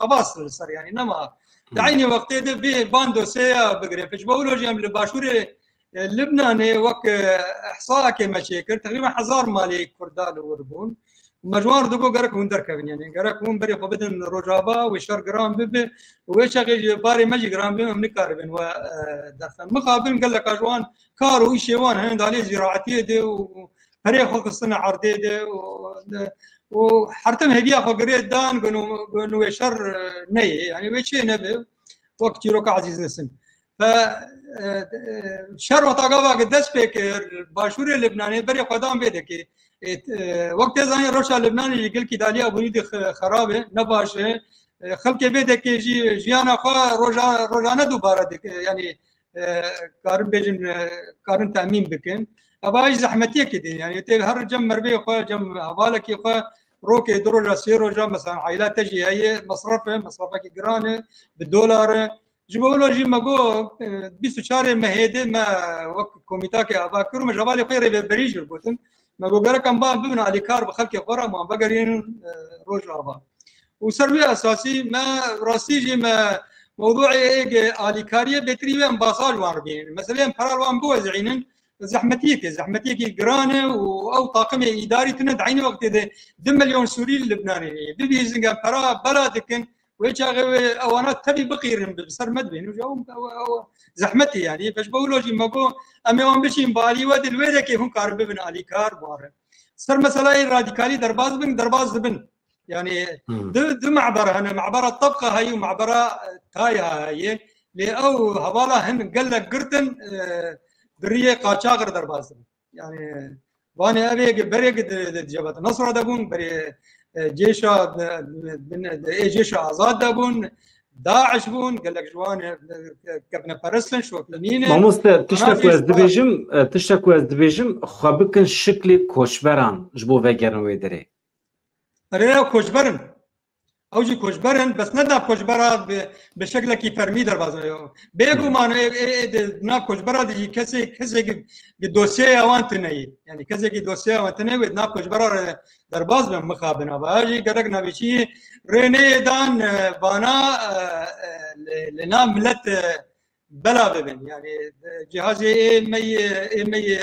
qebas li ser, yani nema. Di eynî wextê de vê van dosyeya bigire. Pişt bo wilo jî em li başûrê, e, Libnanê wek, e, ihsayekê me çêkir, teqrîben hezar malê Kurda li wir bûn. Me ji wan re digot gerek hûn derkevin, yani gerek hûn berê xwe bidin Rojava, wê şer giran bibe û wê çaxê jî barê me jî giran bibe, em nikaribin we, e, derxin. Mixabin geleka ji wan kar û îşê wan hene di aliyê zîraetiyê de û perê xwe xistine erdê de û, û her tim hêviya xwe girê dan, got, got, wê şer, e, neyê, yani wê çê nebe, wek çîroka Ezîz Nesin. Fe, e, e, şer wexta gava ke dest pê kir, başûrê Libnanê berê xwe dan vê dekê. E, e, wek tê zanîn rewşa Libnanê jî gelkî di alî abûnî de xe-, xerab e, ne baş e. E, xelkê vê dekê jî jiyana xwe roja-, rojane dubare dike. Yani, e, karin bêjin, e, karin temîn bikin. Eva jî zehmetiyekê din. Yani tê her cem mervê xwe, cem hevalekê xwe rokê du roja, sê roja, mesela aîla te jî heye, mesref e, mesrefekî giran e, bi dolar e. Ji bo wilo jî me got, e, bîst û çarê mehê de me wek komîtakê ava kir û me ji hevalê xwe rêveberî jî gotin. Me got gerek em ba bibin alîkar bi xelkê xwe re, em vegerînin, e, Rojava. Û ser wî esasî me rastî jî me mewdûê êgê alîkariyê bêtirî wê em basa ji wan re bînin. Meselê em pera li wan biwezînin, zehmetiyekê, zehmetiyekî giran e û ew taqimê îdarî tune di eynî wextê de du milyon Sûrî li Libnanê heye. Bibihîzin em pera bela dikin, wê çaxê wê ewana tevî biqîrin, bi ser me dibên. Ew, ew, ew zehmetê yani. Pêş be wilo jî me got, em ê wan biçîn balî we dil wê dekê hûn karin bibin alîkar ware. Ser meseleyê radîkalî derbaz bin, derbaz dibin. Yani Hmm. du, du mebera hene, mebera tabqa heye û mebera, e, taya heye. Lê ew hevala hin gelek girtin, e, di riyê qaçax re derbaz dibin. Yani vanê ev ê berê di, di Cebheta Nusra de bûn, berê, e, cêşa, e, bin, ê cêşa azad de bûn, DAIŞ bûn, gelek ji wan, e, kevneperest in, şopînî ne. Mamoste, tiştek ku ez dibêjim, e, tiştek ku ez dibêjim, xwe bikin şiklê koçberan ji bo vegerin wê derê. Erê, koçber in. Ew jî koçber in, bes ne da koçbera bi, bi şeklekî fermî derbas dibe. Bêguman ê, ê, ê di nav koçbera de jî kesê, kesekî, bi dosyeya wan tune ye. Yani kesekî dosyeya wan tune wê di nav koçbera re derbas be, mixabin. Ava jî gerek navêçî rê neyê dan, e, vana, e, e, li, li nav millet, e, bela bibin. Yani, e, cihazê ê me yê, ê me yê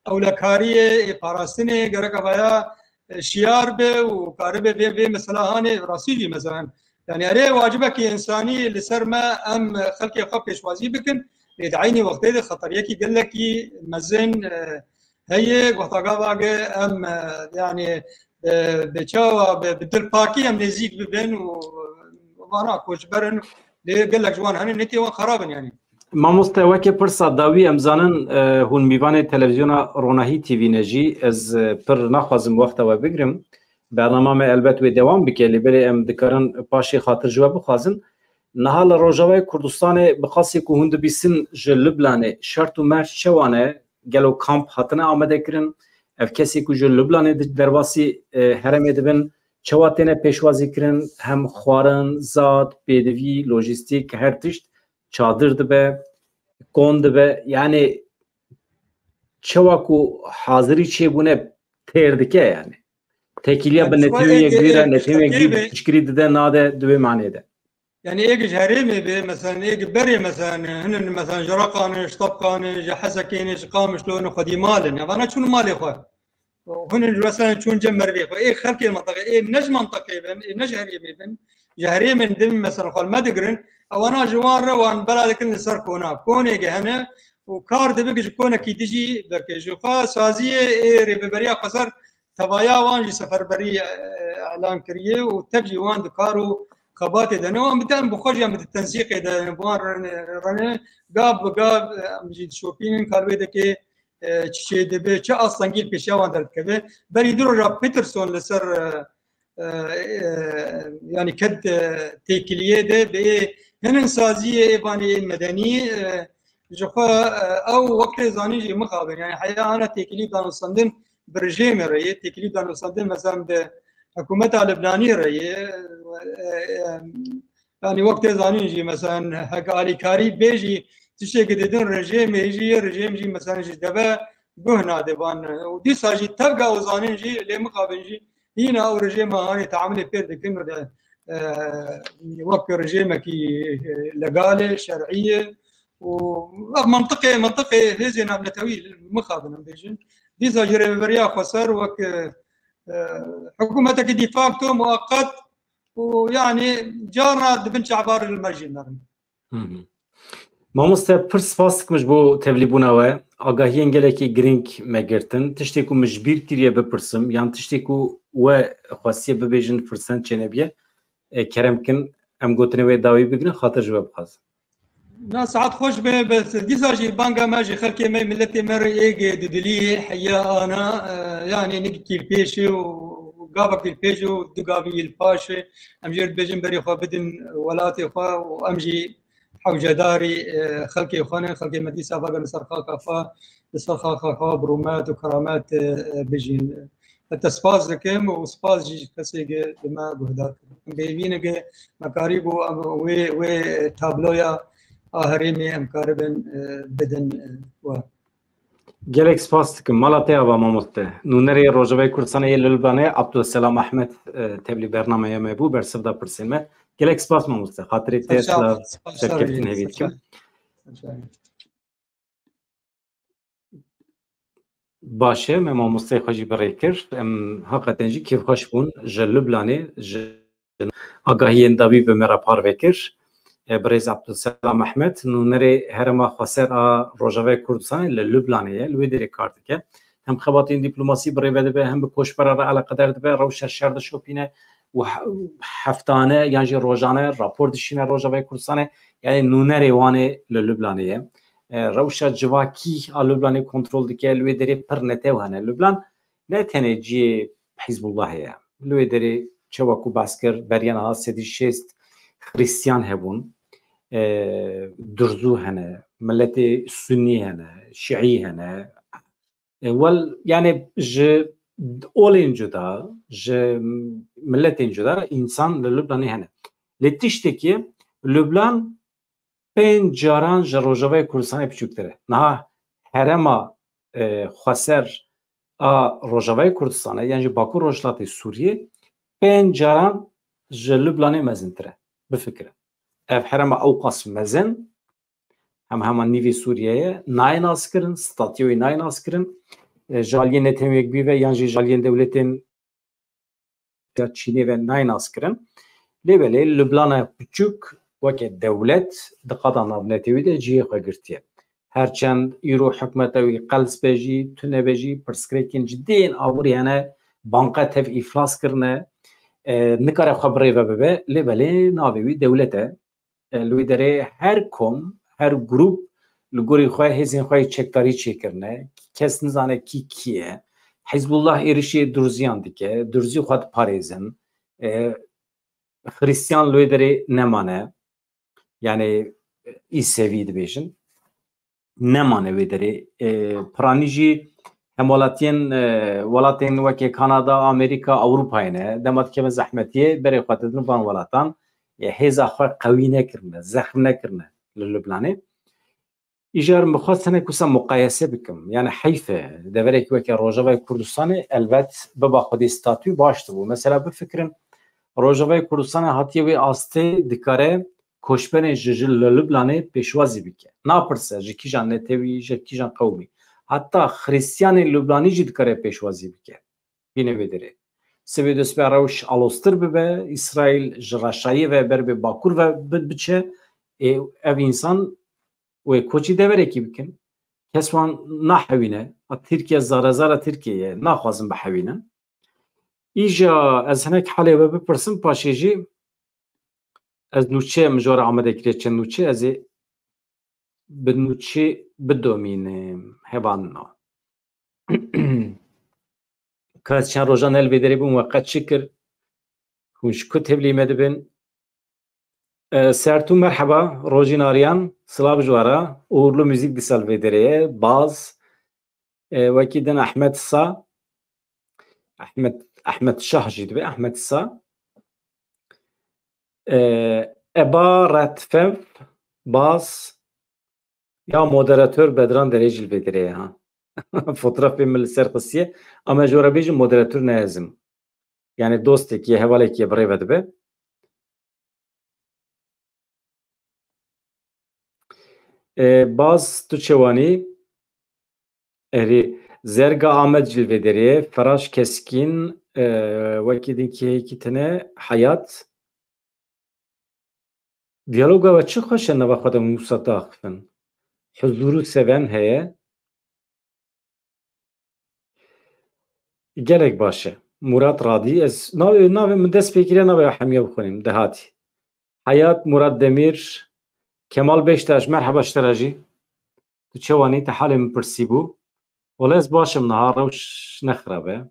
ewlekariyê, ê parastinê gerek avaya, e, şiyar be û karibe vê, vê mesela hanê rastî jî mesela Yani erê wacibekî însanî li ser me em xelkê xwe pêşwazî bikin. Lê di eynî wextê de xeteriyekî gelekî mezin e, heye. Wexta gava ge em e, yani e, bi çawa bi, bi dilpakî em nêzîk bibin û vana koçber in. Lê gelek ji wan hene nêtê wan xerab in yani. Mamoste, weke pirsa dawî em zanin, e, hûn mîvanê televîzyona Ronahî T V ne jî, ez e, pir naxwazim wexta we bigrim. Bernama me elbet wê dewam bike, lê belê em dikarin paşê xatir ji we bixwazin. Niha li Rojavayê Kurdistanê bi qasî ku hûn dibîsin ji Lublanê şert û merc çewa ne? Gelo kamp hatine amade kirin? Ev kesê ku ji Lublanê di derbasî e, herêmê dibin çewa têne pêşwazî kirin? Hem xwarin, zad, pêdivî, lojîstîk, her tişt, çadir dibe, kon dibe. Yani çewa ku hazirî çêbûne têr dike yani. Têkiliya bi netewên yekbî re, netewên yekbî piştgirî dide nade di wê manê de. Yani êk ji herêmê be, mesela êk berê mesela hinin mesela ji Reqanê, ji Tebqanê, ji Hesekênê, ji Qamişlo ne xwedî malin. Ya vana çûn malê xwe. Hûn ji mesela çûn cem merivê xwe. Ê xelkê mintaqê, ê ne ji mintaqê bin, ê ne ji herêmê bin. Ji herêmên din mesela xwe me digirin. Ewana ji wan re wan bela dikin li ser kona. Konê ge hene û kar dibe ji konekî dijî veke. Ji xwe saziyê ê rêveberiya xweser tevaya wan jî seferberî e, elan kiriye û tev jî wan di kar û xebatê de ne. Wan bi te em bi xwe jî em bi tensîqê de ne. Bi wan re ne, re ne. Gav bi gav e, em jî dişopînin kar wê deke e, çi çê dibe, çi astengî li pêşiya wan derdikeve. Berî du roja Peterson li ser e, e, e, yani ked e, têkiliyê de bi ê hinin saziyê ê vanê ê medenî e, ji xwe e, ew wek tê zanîn jî mixabin. Yani heya ana têkilî danûstandin bi rejêmê re yê, têkilî danûstandin mesela bi hikûmeta Libnanî re yê. E, e, Yani wek tê zanîn jî mesela heke alîkarî bê jî tiştekî didin rejêmê jî, rejêm jî mesela ji deve guh nade van. Û dîsa jî tevga û zanîn jî lê mixabin jî hîna ew rejêma hanê teamilê pê dikin û de e, wek rejêmekî e, legal e, şer'î ye. Û ev mintiqê, mintiqê hêzên navnetewî mixabin em bêjin. Dîsa jî rêveberiya xweser wek e, e, hikûmetekî de facto muaqqet û yani carna dibin çavdar li me jî nerin. Hı hı. Mamoste, pir spas dikim ji bo tevlîbûna we. Agahiyên gelekî girîng me girtin. Tiştê ku min ji bîr kiriye bipirsim, yan tiştê ku we xwestiye bibêjin, firsend çênebiye, e, kerem kin, em gotinê wê dawî bigrin, xatir ji we bixwazim. Na saet xweş be, bes dîsa jî banga me ji xelkê me, miletê me re êgê dudilî heya ana, e, yani nik kîlpêşê û gavek kîlpêş û du gavî yî li paşê. Em jê dibêjin berê xwe bidin welatê xwe û em jî hewcedarî e, xelkê xwe ne. Xelkê me dîsa vagin li ser xaka xwe, li ser xaka xwe bi rûmet û keramet e, e, bijîn. Te spas dikim û spas jî ji kesê ge bi me guhdar kir. Em bêvî ne ge me karîbû em wê, wê tabloya a herêmê em karibin e, bidin e, we. Gelek spas dikim. Mala te ava mamoste. Nûnerê Rojavayê Kurdistanê yê li Lubnanê Abdulselam Ahmet e, tevlî bernameya me bû, bersiv da pirsên me. Gelek spas mamoste. Xatirê te serkeftin hevî dikim. Baş e, me mamosteyê xwe jî bi rê kir. Em heqeten jî kêfxweş bûn ji Lubnanê, ji agahiyên dawî bi me re parve kir. E, birêz Abdulselam Ahmet, nûnerê herêma xweser a Rojavayê Kurdistanê li Lubnanê ye, li wê derê kar dike. Hem xebatên dîplomasî bi rê ve dibe, hem bi koçbera re eleqedar dibe, rewşa şer dişopîne û he-, heftane yan jî rojane rapor dişîne Rojavayê Kurdistanê, yani nûnerê wan ê li Lubnanê ye. E, rewşa civakî a Lubnanê kontrol dike, li wê derê pir netew hene. Lubnan ne tenê cihê Hizbullahê ye. Li wê derê çawa ku behs kir, beriya niha sedî şêst Xristiyan hebûn, e, Durzû hene, miletê Sunnî hene, Şiî hene. E, wel, yani ji olên cuda, ji miletên cuda însan li Lubnanê hene. Lê tiştekî Lubnan pênc caran ji Rojavayê Kurdistanê biçûktir e. Niha herêma, e, xweser a Rojavayê Kurdistanê, yan jî Bakur Rojhilatê Sûriyê pênc caran ji Lubnanê mezintir e. Bifikire. Ev herêma ewqas mezin, hem hema nîvê Sûriyeyê nayê naskirin, statîyê wê nayê naskirin. E, ji aliyê Netewên Yekbûyî ve yan jî ji aliyên dewletên ya Çînê ve nayê naskirin. Lê belê Lublana piçûk weke dewlet di qada navnetewî de cihê xwe girtiye. Her çend îro hikûmeta wî qels be jî, tune be jî, pirsgirêkên cidî yên aborî hene, banka tev îflas kirine, e, nikare xwe bi rê ve bibe, lê belê navê wî dewlet e. E, li wê derê her kom, her grûp li gorî xwe hêzên xwe yê çekdarî çêkirine. Kes nizane kî kî ye. Hizbullah êrişê durziyan dike, durzî xwe diparêzin. E, Xristiyan li wê derê nemane. Yani îsevî dibêjin. Nemane wê derê. E, piranî jî hemwelatiyên, e, welatên weke Kanada, Amerîka, Ewropayê ne. Dema dikevin zehmetiyê, berê xwe didin van welatan. E, hêza xwe qewî nekirine, zexm nekirine li Lubnanê. Îcar min xwest hinek wisa muqayese bikim. Yani heyf e, deverekî weke Rojavayê Kurdistanê elbet biba xwedî statûyî baş dibû. Mesela bifikirin, Rojavayê Kurdistanê hatiye wê astê dikare koçberên ji, ji li Lubnanê pêşwazî bike. Napirse ji kîjan netewî, ji kîjan qewmî. Heta Xristiyanên Lubnanî jî dikare pêşwazî bike. Bîne vê derê. Sibê dest be rewş aloztir bibe, Îsraîl ji reşayê ve ber bi bakur ve bi-, biçe, ê, ev însan wê koçî deverekî bikin. Kes wan nahewîne. A Tirkiye zare zara Tirkiye ye. Naxwazin bihewînin. Îja ez hinek helê we bipirsim, paşê jî ez nûçe, min ji we re amade kiriye çend nûçe, ez ê bi nûçe bidomînim. Hevalno. Ka ez çend rojan ne li vê derê bûm, we qet çi kir? Hûn ji ku tevlî me dibin? E, Sertû merheba, Rojîn Aryan, silav ji we re. Uğurlu Müzik dîsa li vê derê ye. Baz, e, wekî din Ahmet Sa, Ahmet, Ahmet Şah jî dibe, Ahmet Sa. E, Eba Retfev, Baz, ya moderator Bedran Derê jî li vê derê ye ha. Fotoğrafê min li ser xistiye. Ama ji we re bêjim moderator ne ez im. Yani dostekî ye, hevalekî ye, bi rê ve dibe. E, Baz, tu çewanî? Erê, Zerga Amed jî li vê derê ye. Feraş Keskîn, e, wekî din kî heyekî tine, Hayat. Diyaloga we çi xweş e, nava xwe de Musa daxivin. Huzûrû seven heye. Gelek baş e. Murat Radî, ez navê, navê min dest pê kiriye, navê hemiya bixwînim, dehatî. Hayat, Murat Demir, Kemal Beştaş, merheba ji te re jî. Tu çewanî, te halê min pirsî bû. Wele ez baş im niha, rewş ne xirab e.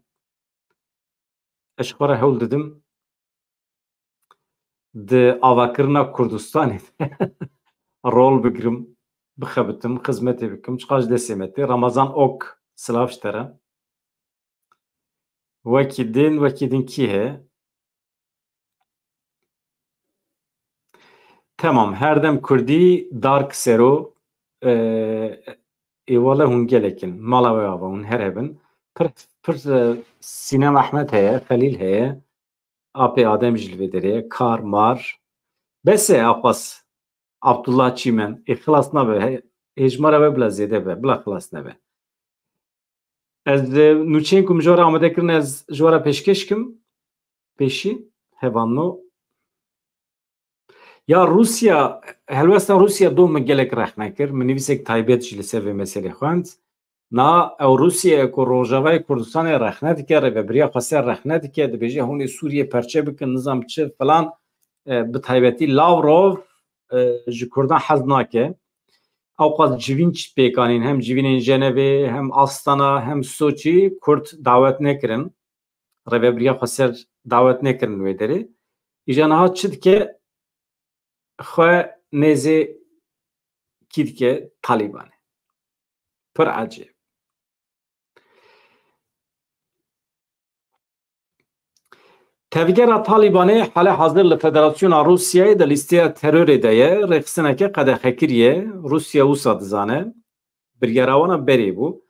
Ez ji xwe re hewl didim di avakirina Kurdistanê de rol bigirim, bixebitim, xizmetê bikim, çiqas ji destê me tê. Ramazan Ok, silav ji te re. Wekî din, wekî din kî heye? Temam, her dem Kurdî dark sero, e, êwale hûn gelek in. Mala we ava, hûn her hebin. Pir, pir, e, Sînem Ehmed heye, Xelîl heye. Apê Adem jî li vê derê ye. Kar, mar. Bes e, Aqas. Abdullah Çîmen. Ê xilas nabe. He-, hêjmara we bila zêde be. Bila xilas nebe. Ez, e, nûçeyên ku min ji we re amade kirin, ez ji we re pêşkêş kim. Pêşî, hevalno. Ya Rûsya, helwesta Rûsya doh min gelek rexne kir. Min nivîsek taybet jî li ser vê meselê xwend. Na ew Rûsya ku Rojavayê Kurdistanê rexne dike, Rêvebiriya Xweser rexne dike, dibêje hûn ê Sûriyê perçe bikin, nizam çi filan, e, bi taybetî Lavrov, e, ji Kurdan hez nake. Ewqas civîn pêk anîn, hem civînên Jenevê, hem Astana, hem Soçî, Kurd dawet nekirin. Rêvebiriya Xweser dawet nekirin wê derê. Îja niha çi dike? Xwe nêzê kî dike? Talîbanê. Pir ecêb. Tevgera Talîbanê hale hazir li Federasyona Rûsyayê di lîsteya terorê de ye, rêxistineke qedexekirî ye. Rûsya wisa dizane. Birgera wana berê bû.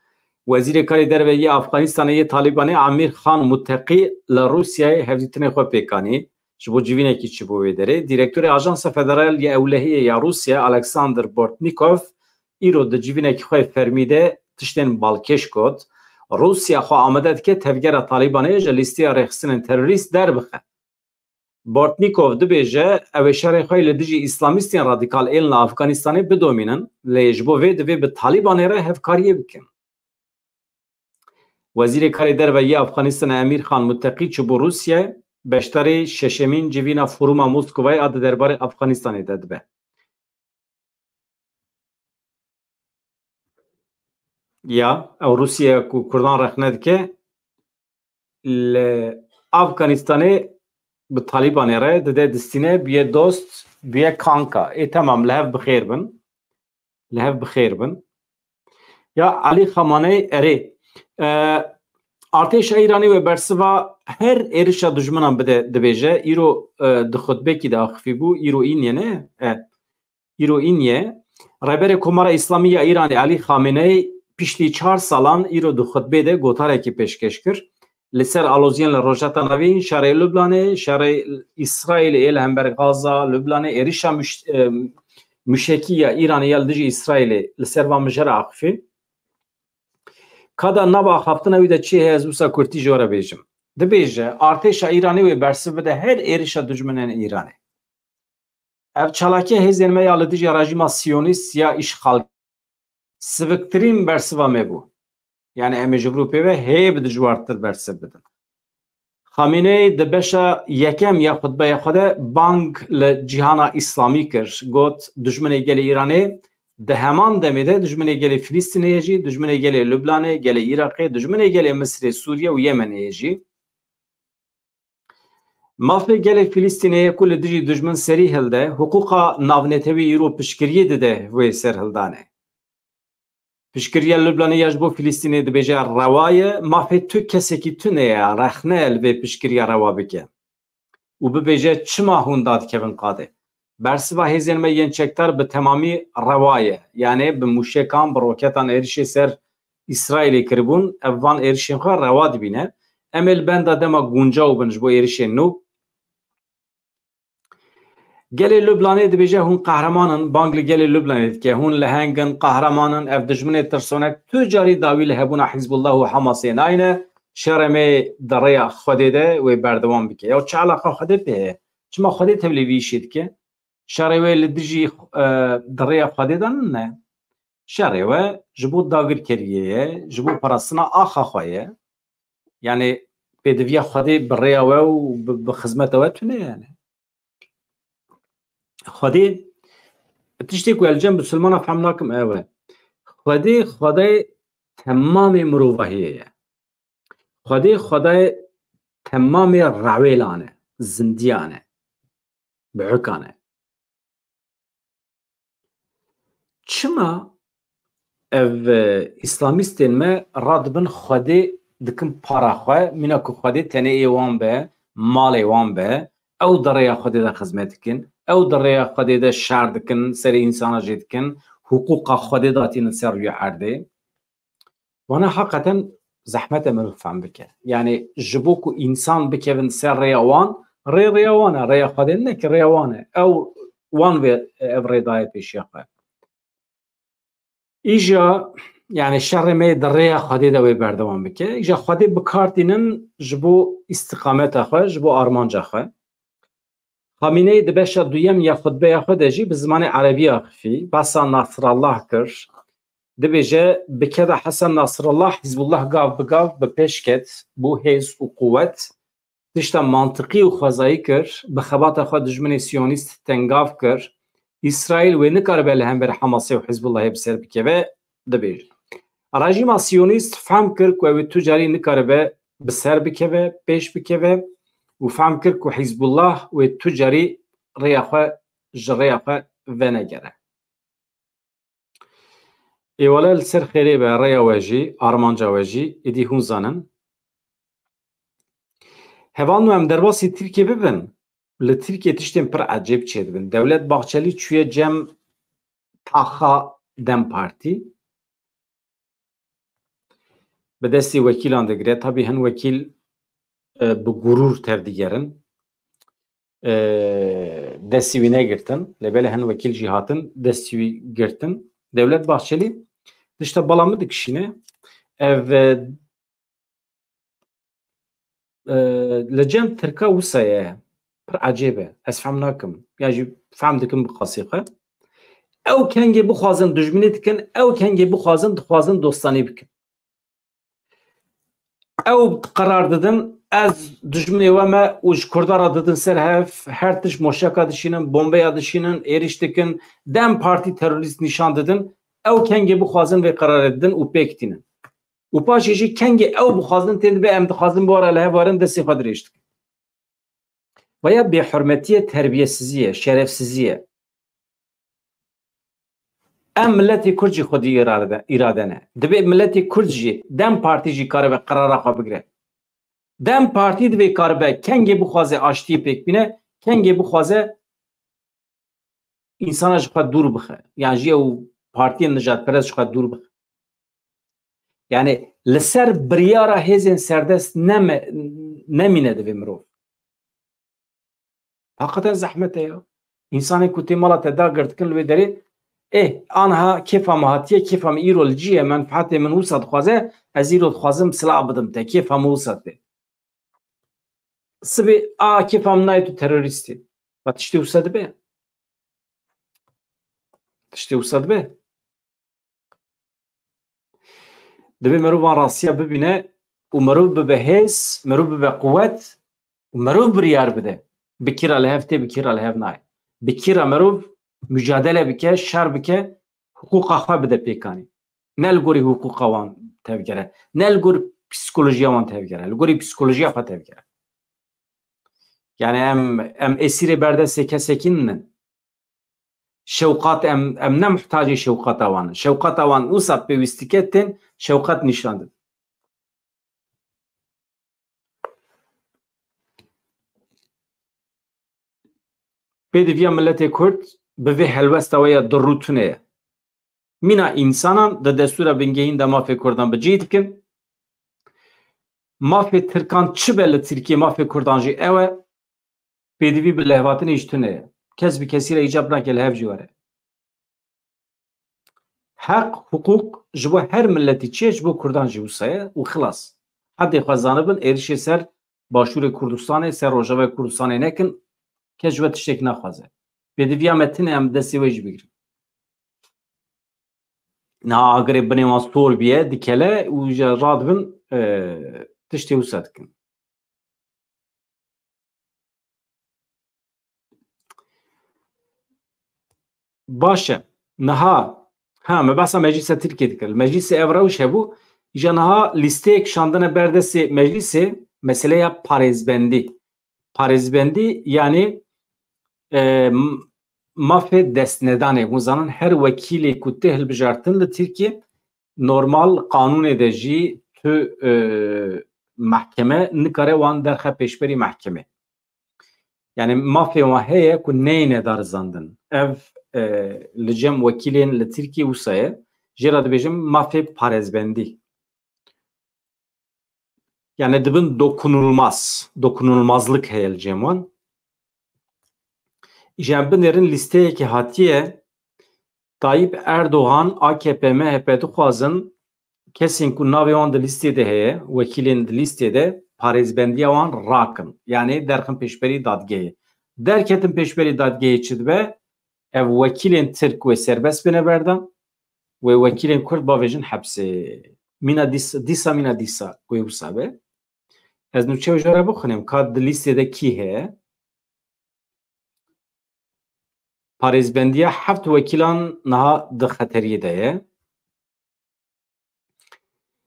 Wezîrê Karê Derve yê Afxanistanê yê Talîbanê Amîr Xan Muteqî li Rûsyayê hevdîtinê xwe pêk anî. Ji bo civînekî çi bû wê derê. Dîrektorê Ajansa Federal ya Ewlehiyê ya Rûsya Alexander Bortnikov îro di civînekî xwe yê fermî de tiştên balkêş got. Rûsya xwe amade dike tevgera Talîbanê ji lîsteya rêxistinên terorîst derbixe. Bortnîkov dibêje, ew ê şerê xwe li dijî îslamîstên radîkal ên li Afganistanê bidomînin, lê ji bo vê divê bi Talîbanê re hevkariyê bikin. Wezîrê Karê Derve yê Afganistanê Emîr Xan Muteqî çûbû Rûsye, beşdarî şeşemîn civîna Foruma Moskovayê a di derbarê Afganistanê de dibe. Ya, ew Rûsye ku Kurdan rexne dike, li Afganistanê bi Talîbanê re dide distîne, bûye dost, bûye kanka. Ê temam, li hev bi xêr bin. Li hev bi xêr bin. Ya Elî Xamaney, erê. E, artêşa Îranê wê bersiva her êrişa dijminan bide, dibêje. Îro, e, di xutbekî de axifî bû. Îro înye ne? E, îro înye. Rêberê Komara Îslamî ya Îranê Elî Xameney piştî çar salan îro di xutbê de gotarekî pêşkêş kir. Li ser aloziyên li Rojheta Navîn, şerê Lubnanê, şerê Îsraîlê yê li hember Gaza, Lubnanê, êrişa mûş-, e, mûşekî ya Îranê ya li dijî Îsraîlê, li ser van mijara axifî. Ka da nava axaftina wî de çi heye, ez wisa kurtî ji we re bêjim. Dibêje, artêşa Îranê wê bersiv bide her êrişa dijminên Îranê. Ev çalakiya hêzên me ya li dijî rejîma siyonîst ya îşxal siviktirîn bersiva me bû. Yani em ê ji vir û pê ve hê bi dijwartir bersiv bidin. Xameneî di beşa yekem ya xutbeya xwe de bang li cîhana îslamî kir. Got, dijminê gelê Îranê di heman demê de dijminê gelê Filistînê ye jî, dijminê gelê Lubnanê, gelê Iraqê, dijminê gelê Misirê, Sûriye û Yemenê ye jî. Mafê gelê Filistînê ye ku li dijî dijmin serî hilde, hiqûqa navnetewî îro piştgiriyê dide wê serhildanê. Piştgiriya Lubnanê ya ji bo Filistînê dibêje rewa ye, mafê tu kesekî tune ye, rexne li vê piştgiriya rewa bike û bibêje çima hûn dadikevin qadê. Bersiva hêzên me yên çekdar bi temamî rewa ye. Yanê bi mûşekan, bi roketan êrişê ser Îsraîlê kiribûn, ev van êrişên xwe rewa dibîne. Em ê li benda dema guncaw bin ji bo êrişên nû. Gelê Lubnanê dibêje hûn qehreman in, bang li gelê Lubnanê dike. Hûn leheng in, qehreman in, ev dijminê tirsonek tu carî dawî li hebûna Hizbullah û Hamasê nayne, şerê me di rêya Xwedê de wê berdewam bike. Ya çi eleqa Xwedê pê heye? Çima Xwedê tevlî vî îşê dike? Şerê wê li dijî, e, di rêya Xwedê de ne. Şerê we ji bo dagirkeriyê ye, ji bo parastina axa xwe ye. Yani pêdiviya Xwedê bi rêya we û bi, bi xizmeta we tune yani. Xwedê, tiştê ku ez li cem Bisilmana fehm nakim ew e. Xwedê, Xwedayê temamê mirovahiyê ye. Xwedê, Xwedayê temamê rewêlan e, zindiyan e, bihukan e. Çima ev, e, îslamîstên me radibin Xwedê dikin para xwe, mîna ku Xwedê tenê ê wan be, malê wan be, ew di rêya Xwedê de xizmet dikin, ew di rêya Xwedê de şer dikin, serê însana jê dikin, hiqûqa Xwedê datînin ser rûyê erdê. Wana heqeten zehmet e mirov fehm bike. Yani ji bo ku însan bikevin ser rêya wan, rê rêya wan e, rêya Xwedê ne ki rêya wan e. Ew wan vê ev rê daye pêşiya xwe. Îja, yani şerê me di rêya Xwedê de wê berdewam bike. Îja Xwedê bi kar tînin ji bo îstiqameta xwe, ji bo armanca xwe. Xamîneyî di beşa duyem ya xutbeya xwe de jî bi zimanê erebî axifî, behsa Nasrallah kir. Dibêje, bi keda Hesen Nasrallah, Hizbullah gav bi gav bi pêş ket, bû hêz û quwet. Tişta mantiqî û xwezayî kir, bi xebata xwe dijminê siyonîst tengav kir. Îsraîl wê nikaribe li hember Hamasê û Hizbullahê bi ser bikeve, dibêje. Rejîma siyonîst fehm kir ku ew ê tu carî nikaribe bi ser bikeve, pêş bikeve û fehm kir ku Hizbullah wê tu carî rêya xwe, ji rêya xwe venegere. Êwale li ser xêrê be, rêya we jî, armanca we jî, êdî hûn zanin. Hevalno, em derbasî Tirkiyê bibin, li Tirkiyê tiştên pir ecêb çêdibin. Dewlet Bahçelî çûye cem taxa DEM Partî. Bi destî wekîlan digire. Tabî hin wekîl, e, bi gurûr tevdigerin. E, destî wî negirtin. Lê belê hin wekîl jî hatin, destî wî girtin. Dewlet Bahçelî tişta bala min dikişîne. Ev, e, e, li cem Tirka wisa ye. Pir ecêb e. Ez fehm nakim. Ya jî fehm dikim bi qasî xwe. Ew kengê bixwazin dijminî dikin, ew kengê bixwazin dixwazin dostanî bikin. Ew qerar didin, ez dijminê we me û ji Kurda re didin ser hev, her tişt moşeka dişînin, bombeya dişînin, êrîş dikin, dem partî terorîst nîşan didin, ew kengê bixwazin vê qerarê didin û pêk tînin. Û paşê jî kengê ew bixwazin tên dibe em dixwazin bi we re li hev werin destê xwe dirêj dikin. Veya bêhurmetiyê, terbiyesizî ye, şerefsizî ye. Em miletê Kurd jî xwedî îrade, îrade ne. Dibê miletê Kurd jî, dem partî jî karibe qerara xwe bigire. Dem partî divê karibe kengê bixwaze aştiyê pêk bîne, kengê bixwaze însana ji xwe dûr bixe. Yan jî ew partiyên nijadperest ji xwe dûr bixe. Yani li ser biryara hêzên serdest neme-, nemîne divê mirov. Heqeten zehmet e ya. Însanê ku tê mala te dagirtikin li wê derê, ê, anha kêfa min hatiye, kêfa min îro li cî ye, menfeetê min wisa dixwaze, ez îro dixwazim silah bidim te, kêfa min wisa tê. Sibê a kêfa min nayê tu terorîst î. Va tiştê wisa dibe? Tiştê wisa dibe? Divê merov van rastiya bibîne û merov bibe hêz, merov bibe quwet û merov biryar bide. Bi kî re li hev tê, bi kî re li hev nayê. Bi kî re merov mucadele bike, şer bike, hiqûqa xwe bide pêkanî. Ne li gorî hiqûqa wan tevgere, ne li gor psîkolojiya wan tevgere, li gorî psîkolojiya xwe tevgere. Yani em, em esîrê berdestê kesekî nînin. Şewqat em, em ne muhtacê şewqata wan in. Şewqata wan wisa pêwîstî ke tên şewqat nîşan didin. Pêdiviya miletê Kurd bi vê helwesta we ya dirû tune ye. Mîna însanan di destûra bingehîn de mafê Kurdan bi cih dikin. Mafê Tirkan çi be li Tirkiyê, mafê Kurdan jî ew e. Pêdivî bi lehvatinê jî tune ye. Kes bi kesî re îcab nake li hev jî were. Heq, hiqûq ji bo her miletî çi ye, ji bo Kurdan jî wisa ye û xilas. Hedê xwe zanibin, êrişê ser Başûrê Kurdistanê, ser Rojavayê Kurdistanê nekin, kes ji we tiştek naxwaze. Pêdiviya me tune em destê we jî bigirin. Niha agirê binê wan sor biye, dikele û ji radibin, e, tiştê wisa dikin. Baş e. Niha, ha, me behsa Meclîsa Tirkiyê dikir. Li Meclîsê ev rewş hebû. Îja niha lîsteyek şandine ber destê Meclîsê, meseleya parêzbendî. Parêzbendî, yanî, e, m-, mafê destnedanê. Hûn zanin her wekîlê ku tê hilbijartin li Tirkiyê, normal qanûnê de jî tu, e, mehkeme nikare wan derxe pêşberî mehkemê. Yani mafê wan heye ku neyne darizandin. Ev, e, li cem wekîlên li Tirkiyê wisa ye. Jê re dibêjin mafê parêzbendî. Yani dibin dokunulmaz, dokunulmazlık heye li cem wan. Ji em binêrin lîsteyekê hatiye, Tayyip Erdoğan, A K P, M H P dixwazin kesên ku navê wan di lîstê de heye, wekîlên di lîstê de parêzbendiya wan rakin. Yani derxin pêşberî dadgehê. Derketin pêşberî dadgehê çi dibe? Ev wekîlên Tirk wê serbest bine berdan. Wê wekîlên Kurd bavêjin hepsê. Mîna dîs-, dîsa mîna dîsa wê wisa be. Ez nûçe wê ji we re bixwînim, ka di lîstê de kî heye? Parêzbendiya heft wekîlan niha di xeteriyê de ye.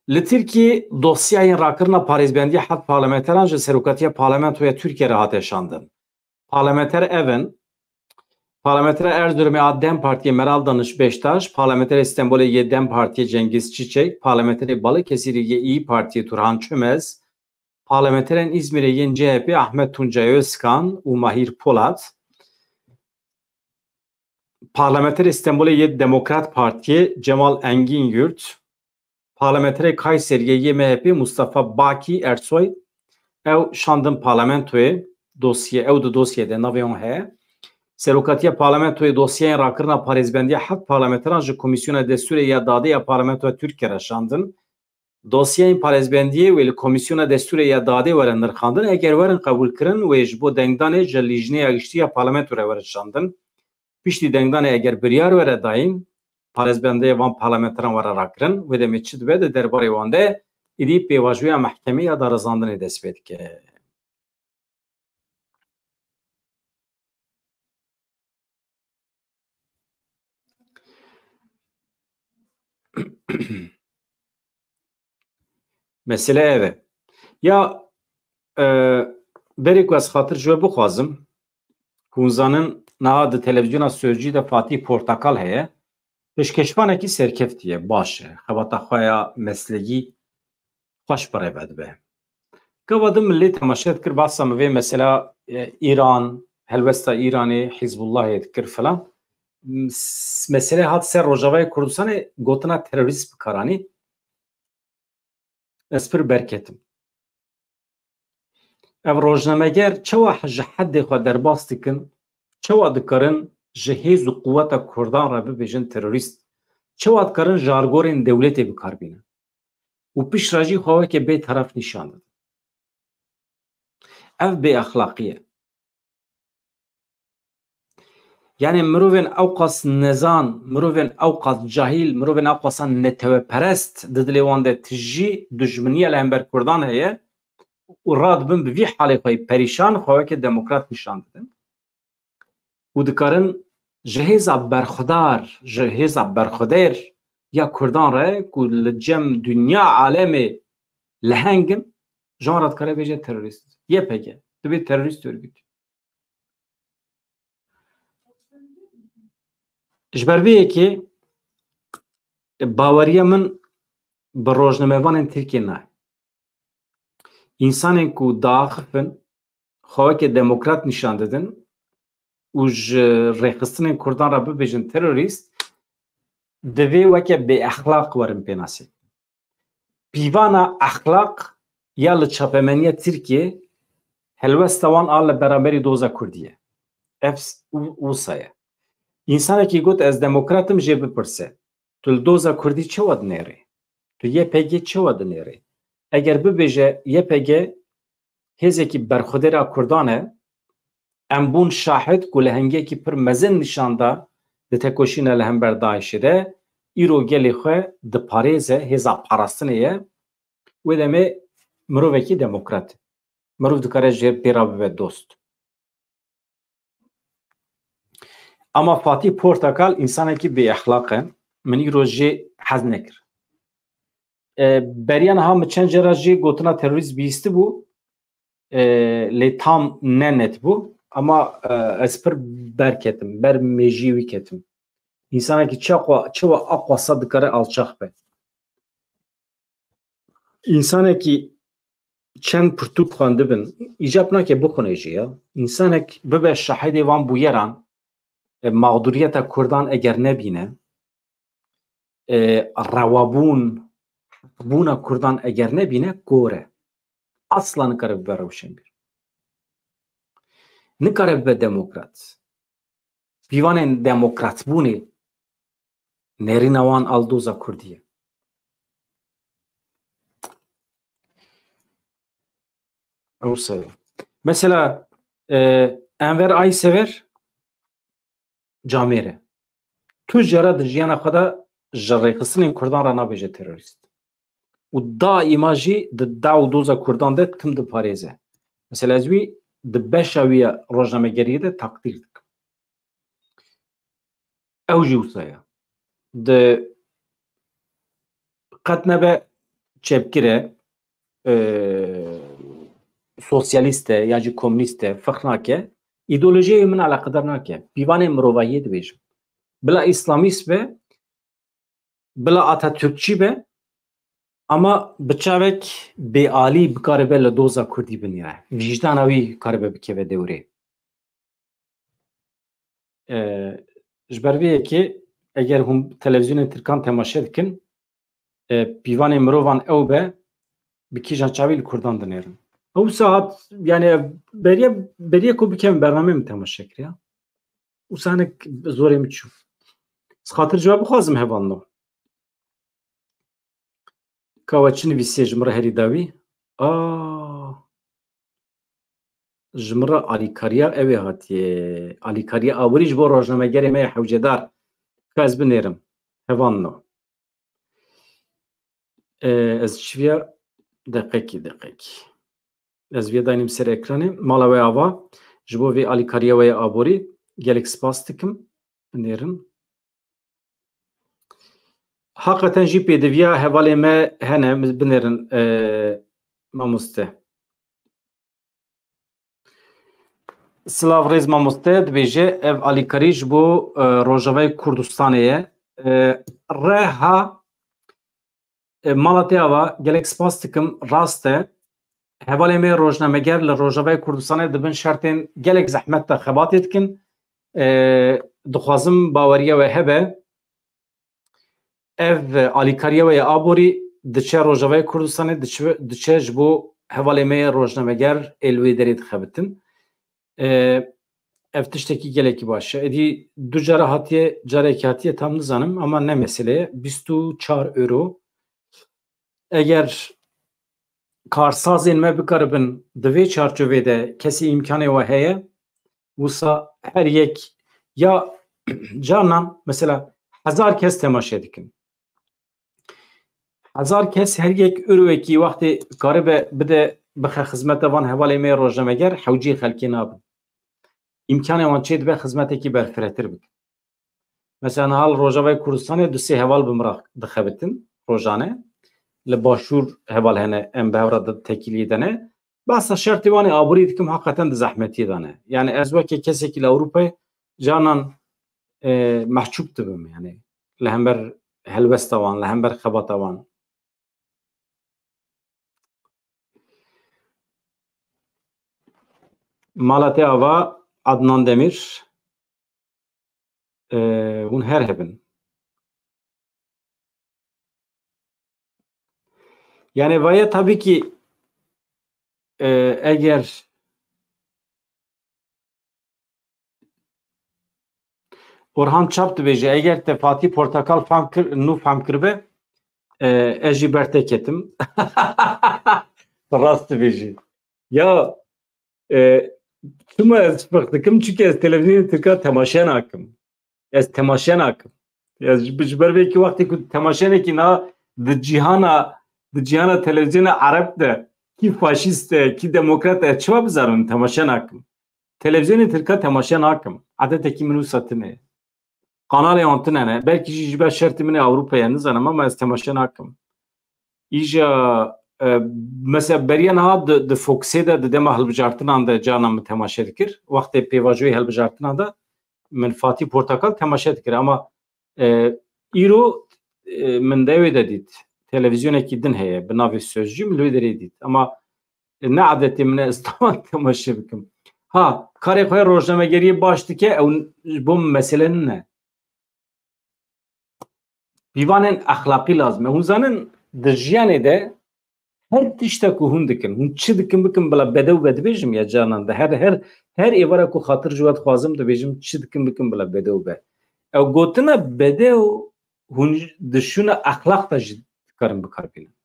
Li Tirkiyê dosyayên rakirina parêzbendiya heft parlamenteran ji Serokatiya Parlamentoya Tirkiye re hate şandin. Parlamenter ev in: Parlamenter Erzurumê a DEM Partiyê Meral Danış Beştaş, Parlamenterê Stenbolê yê DEM Partiyê Cengiz Çiçek, Parlamenterê Balıkesirê yê İYİ Partiyê Turhan Çömez, Parlamenterên Îzmîrê yên C H P Ahmet Tuncay Özkan û Mahir Polat, Parlamenterê Stenbolê yê Demokrat Partiyê Cemal Engin Yurt, Parlamenterê Kayseriyê yê M H P Mustafa Baki Ersoy, ew şandin parlamentoyê, dosye, ew di dosyê de navê wan heye. Serokatiya parlamentoyê dosyeyên rakirina parêzbendiya heft parlamenteran ji Komîsyona Destûrê ya Dadê ya Parlamentoya Tirkiye re şandin. Dosyayên parêzbendiyê wê li Komîsyona Destûrê ya Dadê were nirxandin. Eger werin qebûlkirin, wê ji bo dengdanê ji Lîjneya Giştî ya Parlamento re werin şandin. Piştî dengdanê eger biryar were dayîn, parêzbendiyê van parlamenteran were rakirin, wê demê çi dibe di derbarê wan de, êdî pêvajoya mehkemê ya darizandinê dest pê dike. Mesele ev e. Ya, e, berê ku ez xatir ji we bixwazim, ku hûn zanin, niha di televîzyona Sözcü de Fatîh Portakal heye. Pêşkeşvanekî serkeftî ye, baş e. Xebata xwe ya meslegî xweş bi rê ve dibe. Gava din min lê temaşe dikir, behsa min vê mesela, e, Îran, helwesta Îranê, Hizbullahê dikir filan. M-, s-, mesele hat ser Rojavayê Kurdistanê gotina terorîst bi kar anî. Ez pir berketim. Ev rojnameger çawa ji hedê xwe derbas dikin, çawa dikarin ji hêz û quweta Kurdan re bibêjin terorîst, çawa dikarin jargorên dewletê bi kar bînin û piştre jî xwe weke bêteref nîşan didin. Ev bêexlaqî ye. Yani mirovên ewqas nezan, mirovên ewqas cahîl, mirovên ewqasa neteweperest di dilê wan de tijî, dijminiya li hember Kurdan heye û radibin bi vî halê xwe yê perîşan xwe weke demokrat nîşan didin. Û dikarin ji hêza berxwedar, ji hêza berxwedêr ya Kurdan re ku li cem dinya alemê leheng in, ji wan re dikare bêje terorîst. Y P G dibê terorîst örgüt. Ji ber vê yekê baweriya min bi rojnamevanên Tirkiyê nayê. Însanên ku diaxifin, xwe weke demokrat nîşan didin û ji rêxistinên Kurdan re bibêjin terorîst, divê weke bêexlaq werin pênasê. Pîvana exlaq ya li çapemeniya Tirkiyê helwesta wan a li beramberî doza Kurdî ye. Ev s-, û-, wisa ye. Însanekî got, ez demokrat im, jê bipirse. Tu li doza Kurdî çawa dinêrî? Tu Y P G çawa dinêrî? Eger bibêje Y P G hêzekî berxwedêra Kurdan e, em bûn şahid ku lehengiyekî pir mezin nîşan da di tekoşîna li hember DAIŞê de, îro gelê xwe diparêze, hêza parastinê ye, wê demê mirovekî demokrat e. Mirov dikare jê pê re bibe dost. Ama Fatîh Portakal însanekî bêexlaq e. Min îro jê hez nekir. E, beriya niha min çend cara jê gotina terorîst bihîstibû, e, lê tam ne net bû. Ama, e, ez pir berketim, ber mêjiyê wî ketim. Însanekî çawa, çawa aqwasa dikare alçax be. Însanekî çend pirtûk xwendibin, îcab nake bixwine jî ya. Însanek bibe şahidê van bûyeran, e, mağduriyeta Kurdan eger nebîne, e, rewabûn, heqbûna Kurdan eger nebîne, kor e. Asla nikare bibe rewşenbîr. Nikare bibe demokrat. Pîvanên demokratbûnê nêrîna wan a li doza Kurdî ye. Ew se. Mesela, e, Enver Aysever camêr e. Tu cara di jiyana xwe de ji rêxistinên Kurdan re nabêje terorîst. Û daîma jî di daw û doza Kurdan de tim diparêze. Mesela ez wî di beşa wî ya rojnamegeriyê de takdîr dikim. Ew jî wisa ye. Di qet nebe çepgir e, e, sosyalîst e ya jî komînîst e, ferq nake. Îdeolojiyê min eleqedar nake. Pîvanê mirovahiyê dibêjim. Bila îslamîst be, bila Atatürkçî be, ama bi çavek bêalî bikaribe li doza Kurdî binîre. Vîjdana wî karibe bikeve dewrê. E, ji ber vê yekê eger hûn televîzyonên Tirkan temaşe dikin, e, pîvanê mirovan ew be, bi kîjan çavî li Kurdan dinêrin. Ew saet, yani, beriye, beriye ku bikevin bernameyê min temaşe kiriya. Wisa hinek zorê min çû. Ez xatir ji we bixwazim hevalno. Ka we çi nivîsiye ji min re herî dawî? A, ji min re alîkariya ew ê hatiye. Alîkariya aborî ji bo rojnamegerê me yê hewcedar. Ka ez binêrim. Hevan no. E, ez çiviya deqekî, deqekî. Ez viya daynîm ser ekranê. Mala we ava. Ji bo vê alîkariya we ya aborî gelek spas dikim. Binêrin. Haqeten jî pêdiviya hevalê me hene, binêrin, e, mamoste. Silav rêz mamoste, dibêje ev alîkarî ji bo, e, Rojavayê Kurdistanê ye. E, reha, e, mala te ava, gelek spas dikim, rast e. Hevalê me rojnameger li Rojavayê Kurdistanê di bin şertên gelek zehmet de xebatê dikin. E, dixwazim baweriya we hebe. Ev alîkariya we ya aborî diçe Rojavayê Kurdistanê, diçe, diçe ji bo hevalê me yê rojnameger ê li wê derê dixebitin. E, ev tiştekî gelekî baş e. Êdî du cara hatiye, carekî hatiye tam nizanim ama ne mesele ye. Bîst û çar euro. Eger karsazên me bikaribin di vê çarçovê de kesî îmkanê we heye, wisa her yek ya carnan mesela hezar kes temaşe dikin. Hezar kes her yek euroyekî wextê karibe bide bixe xizmeta van hevalê me yê rojnameger hewcî xelkê nabin. Îmkanê wan çê dibe xizmetekî berfiretir bikin. Mesela niha li Rojavayê Kurdistanê du sê heval bi min re dixebitin rojane. Li Başûr heval hene em bi hev re di tekîliyê de ne. Behsa şertê wan ê aborî dikim, heqeten di zehmetiyê de ne. Yani ez weke kesekî li Ewropayê canan, e, mehcûb dibim yani. Li hember helwesta wan, li hember xebata wan. Mala te ava Adnan Demir. E, hûn her hebin. Yani vaye tabii ki, e, eger Orhan Çap dibêje, eger te Fatî Portakal fam kir, nû fam kiribe, e, ez jî ber te ketim. Rast dibêjî. Ya, e, çima ez ferq dikim? Çünkü ez televîzyonê Tirka temaşe nakim. Ez temaşe nakim. Ez ji, ji ber vê ki wextê ku temaşenekî na di cîhana, di cîhana televîzyona Ereb de kî faşîst e, kî demokrat e, çima bizarim temaşe nakim. Televîzyonê Tirka temaşe nakim. Edetekî min wisa tune ye. Kanalê wan tune ne. Belkî jî ji ber şertê min ê Ewropayê, nizanim ama ez temaşe nakim. Îja, e, mesela beriya niha di, di Foxê de, di dema hilbijartinan de carna min temaşe dikir. Wextê pêvajoyê hilbijartinan de min Fatî Portakal temaşe dikir. Ama, e, îro, e, min de wê de dît. Televîzyonekî din heye, bi navê Sözcü, min li wê derê dît. Ama, e, ne adetê min e ez tawan temaşe bikim. Ha, karê xwe rojnamegeriyê baş dike, ew ji bo min mesele nine. Pîvanên exlaqî lazim e. Hûn zanin, di jiyanê de her tişta ku hûn dikin, hûn çi dikin bikin bila bedew be, dibêjim ya canan de. Her, her, her êvara ku xatir ji we dixwazim, dibêjim çi dikin bikin bila bedew be. Ew gotina bedew hûn di şûna exlaq de jî dikarin bikar bînin.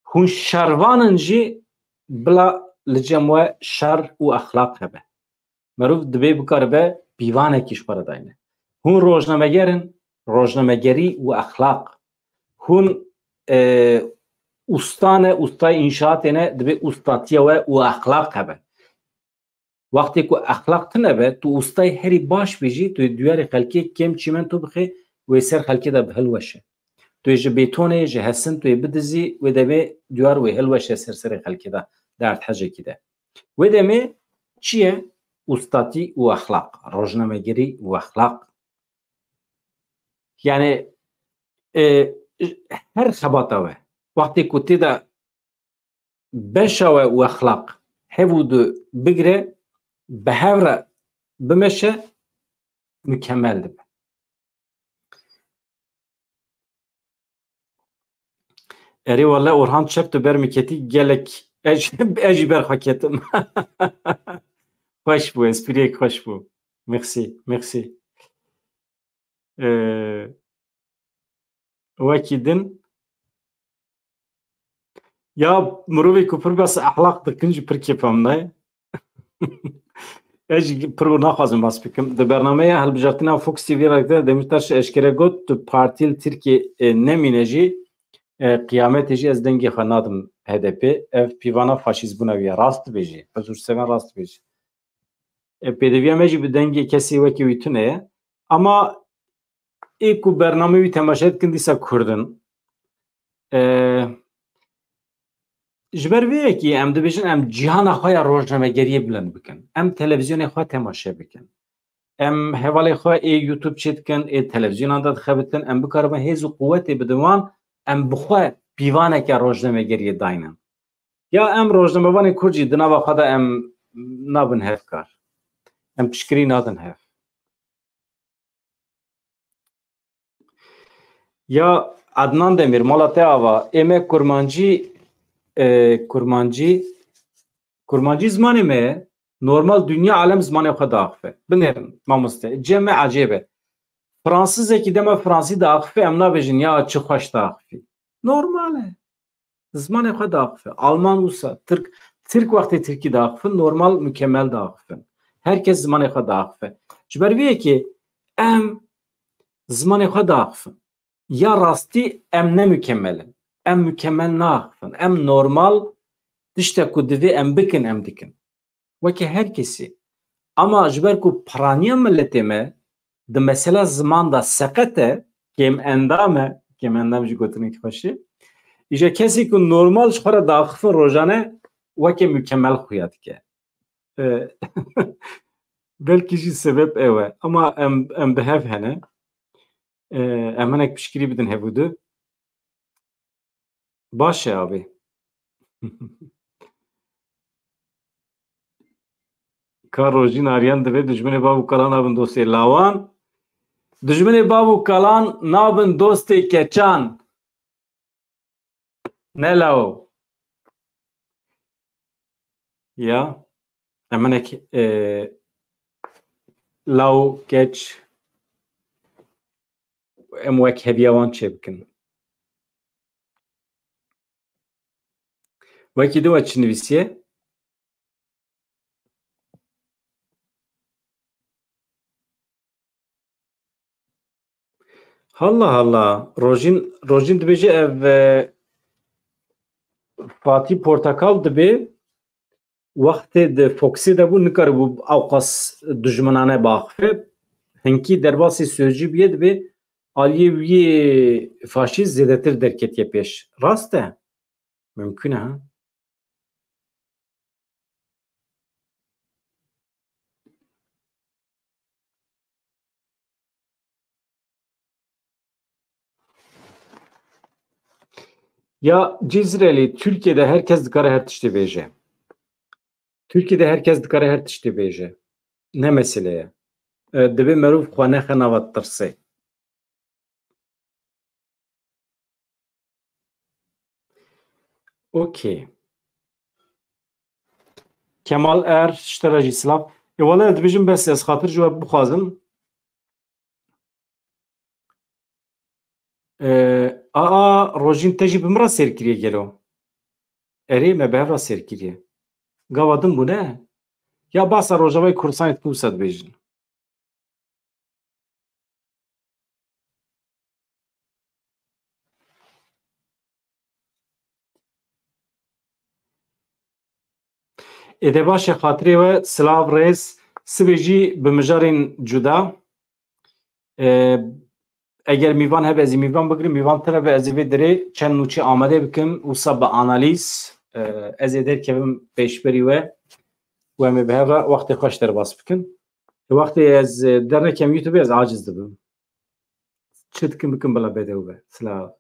Hûn şervan in jî bila li cem we şer û exlaq hebe. Merov dibê bikaribe pîvanekî ji xwe re dayne. Hûn rojnameger in, rojnamegerî û exlaq. Hûn, e, usta ne, ustayê înşaatê ne, dibê ustatiya we û exlaq hebe. Wextê ku exlaq tune be, tu ustayê herî baş bî jî, tu yê duyarê xelkê kêm çîmento bixê, wê ser xelkê de bi hilweşe. Tu yê ji bêtonê, ji hesin, tu yê bidizî, wê demê duyar wê hilweşe ser serê xelkê de, di erdhejekî de. Wê demê çi ye? Ustatî û exlaq, rojnamegerî û exlaq. Yani, e, her xebata we, wextê ku tê de beşa we û exlaq hev û du bigire, bi hev re bimeşe, mukemel dibe. Erê wele Orhan Çep, tu ber min ketî gelek, ez, ez jî ber xwe ketim. Xweş bû, espriyek xweş bû. Merci, merci. Ee, wekî din Ya mirovê ku pir bes ehlaq dikin jî pir kêfa min nayê. Ez jî pir naxwazim bas bikim. Di bernameya hilbijartina Fox T V re de Demirtaş eşkere got, tu partî li Tirkiyê, e, nemîne jî, e, qiyametê jî ez dengê xwe nadim H D P. Ev pîvana faşîstbûna wî ye. Rast dibêjî. Huzur seven rast dibêjî. E, pêdiviya me jî bi dengê kesê wekî wî tune ye. Ama ê ku bernameyê wî temaşe dikin dîsa Kurd in. E, ji ber vê yekê em dibêjin em cîhana xwe ya rojnamegeriyê bilind bikin. Em televîzyonê xwe temaşe bikin. Em hevalê xwe ê YouTube çê dikin, ê televîzyonan de dixebitin, em bikaribin hêz û quwetê bidin wan, em bi xwe pîvaneke rojnamegeriyê daynin. Ya em rojnamevanên Kurd jî di nava xwe de em nabin hevkar. Em piştgirî nadin hev. Ya Adnan Demir, mala te ava, ê me kurmancî, e, kurmancî, kurmancî zimanê me ye. Normal dinya alem zimanê xwe diaxife. Binêrin, mamoste. Cem me ecêb e. Fransizekî dema fransî diaxife, em nabêjin ya çi xweş diaxifî. Normal e. Zimanê xwe diaxife. Alman wisa, Tirk, Tirk wextê Tirkî diaxifin, normal, mükemmel diaxifin. Her kes zimanê xwe diaxife. Ji ber vê yekê em zimanê xwe diaxifin. Ya rastî em ne mükemmel in. Em mükemmel naaxifin. Em normal tiştek ku divê em bikin, em dikin. Weke her kesî. Ama ji ber ku piraniya miletê me di mesela ziman de seqet e, kêm endam e, kêm endam jî gotinekî xweş e. Îja kesî ku normal ji xwe re diaxifin rojane weke mükemmel xuya dike. E, belkî jî sebeb ew e. Ama em, em bi hev hene. E, em hinek piştgirî bidin hev û du. Baş e abi. Ka rojîn Aryan divê dijminê bav û kalan nabin dostê lawan. Dijminê bav û kalan nabin dostê keçan. Ne law. Ya. Em hinek, e, law, keç, em wek heviya wan çêbikin. Wekî di we çi nivîsiye? Halla halla. Rojîn, Rojîn dibêje ev, e, Fatî Portakal dibê wextê di Foxê de bû, nikaribû ewqas dijminane biaxife. Hinkî derbasî sözcü bûye, dibê aliyê wî faşîst zêdetir derketiye pêş. Rast e? Mimkun e, ha? Ya Cizrelî, Tirkiyede her kes dikare her tiştê bêje. Tirkiyede her kes dikare her tiştê bêje. Ne mesele ye. E, divê merov xwe nexe nava tirsê. Okey. Kemal Er, ji te re jî silav. Ê wele ez dibêjim bes ez xatir ji we bixwazim. Ee, aa, Rojîn te jî bi min re sêr kiriye gelo? Erê, me bi hev re sêr kiriye. Gava din bû ne? Ya basa Rojavayê Kurdistanê dikin wisa dibêjin. Ê de baş e, xatirê we silav, rêz, sibê jî bi mijarên cuda. E, eger mîvan hebe ez ê mîvan bigirim, mîvan tune be ez ê vê derê çend nûçe amade bikim, wisa bi analîz, e, ez ê derkevim pêşberî we û em ê bi hev re wextê xweş derbas bikin. Wextê ez, e, dernekem YouTube ez aciz dibim. Çi dikim bikim bila bedew be. Silav.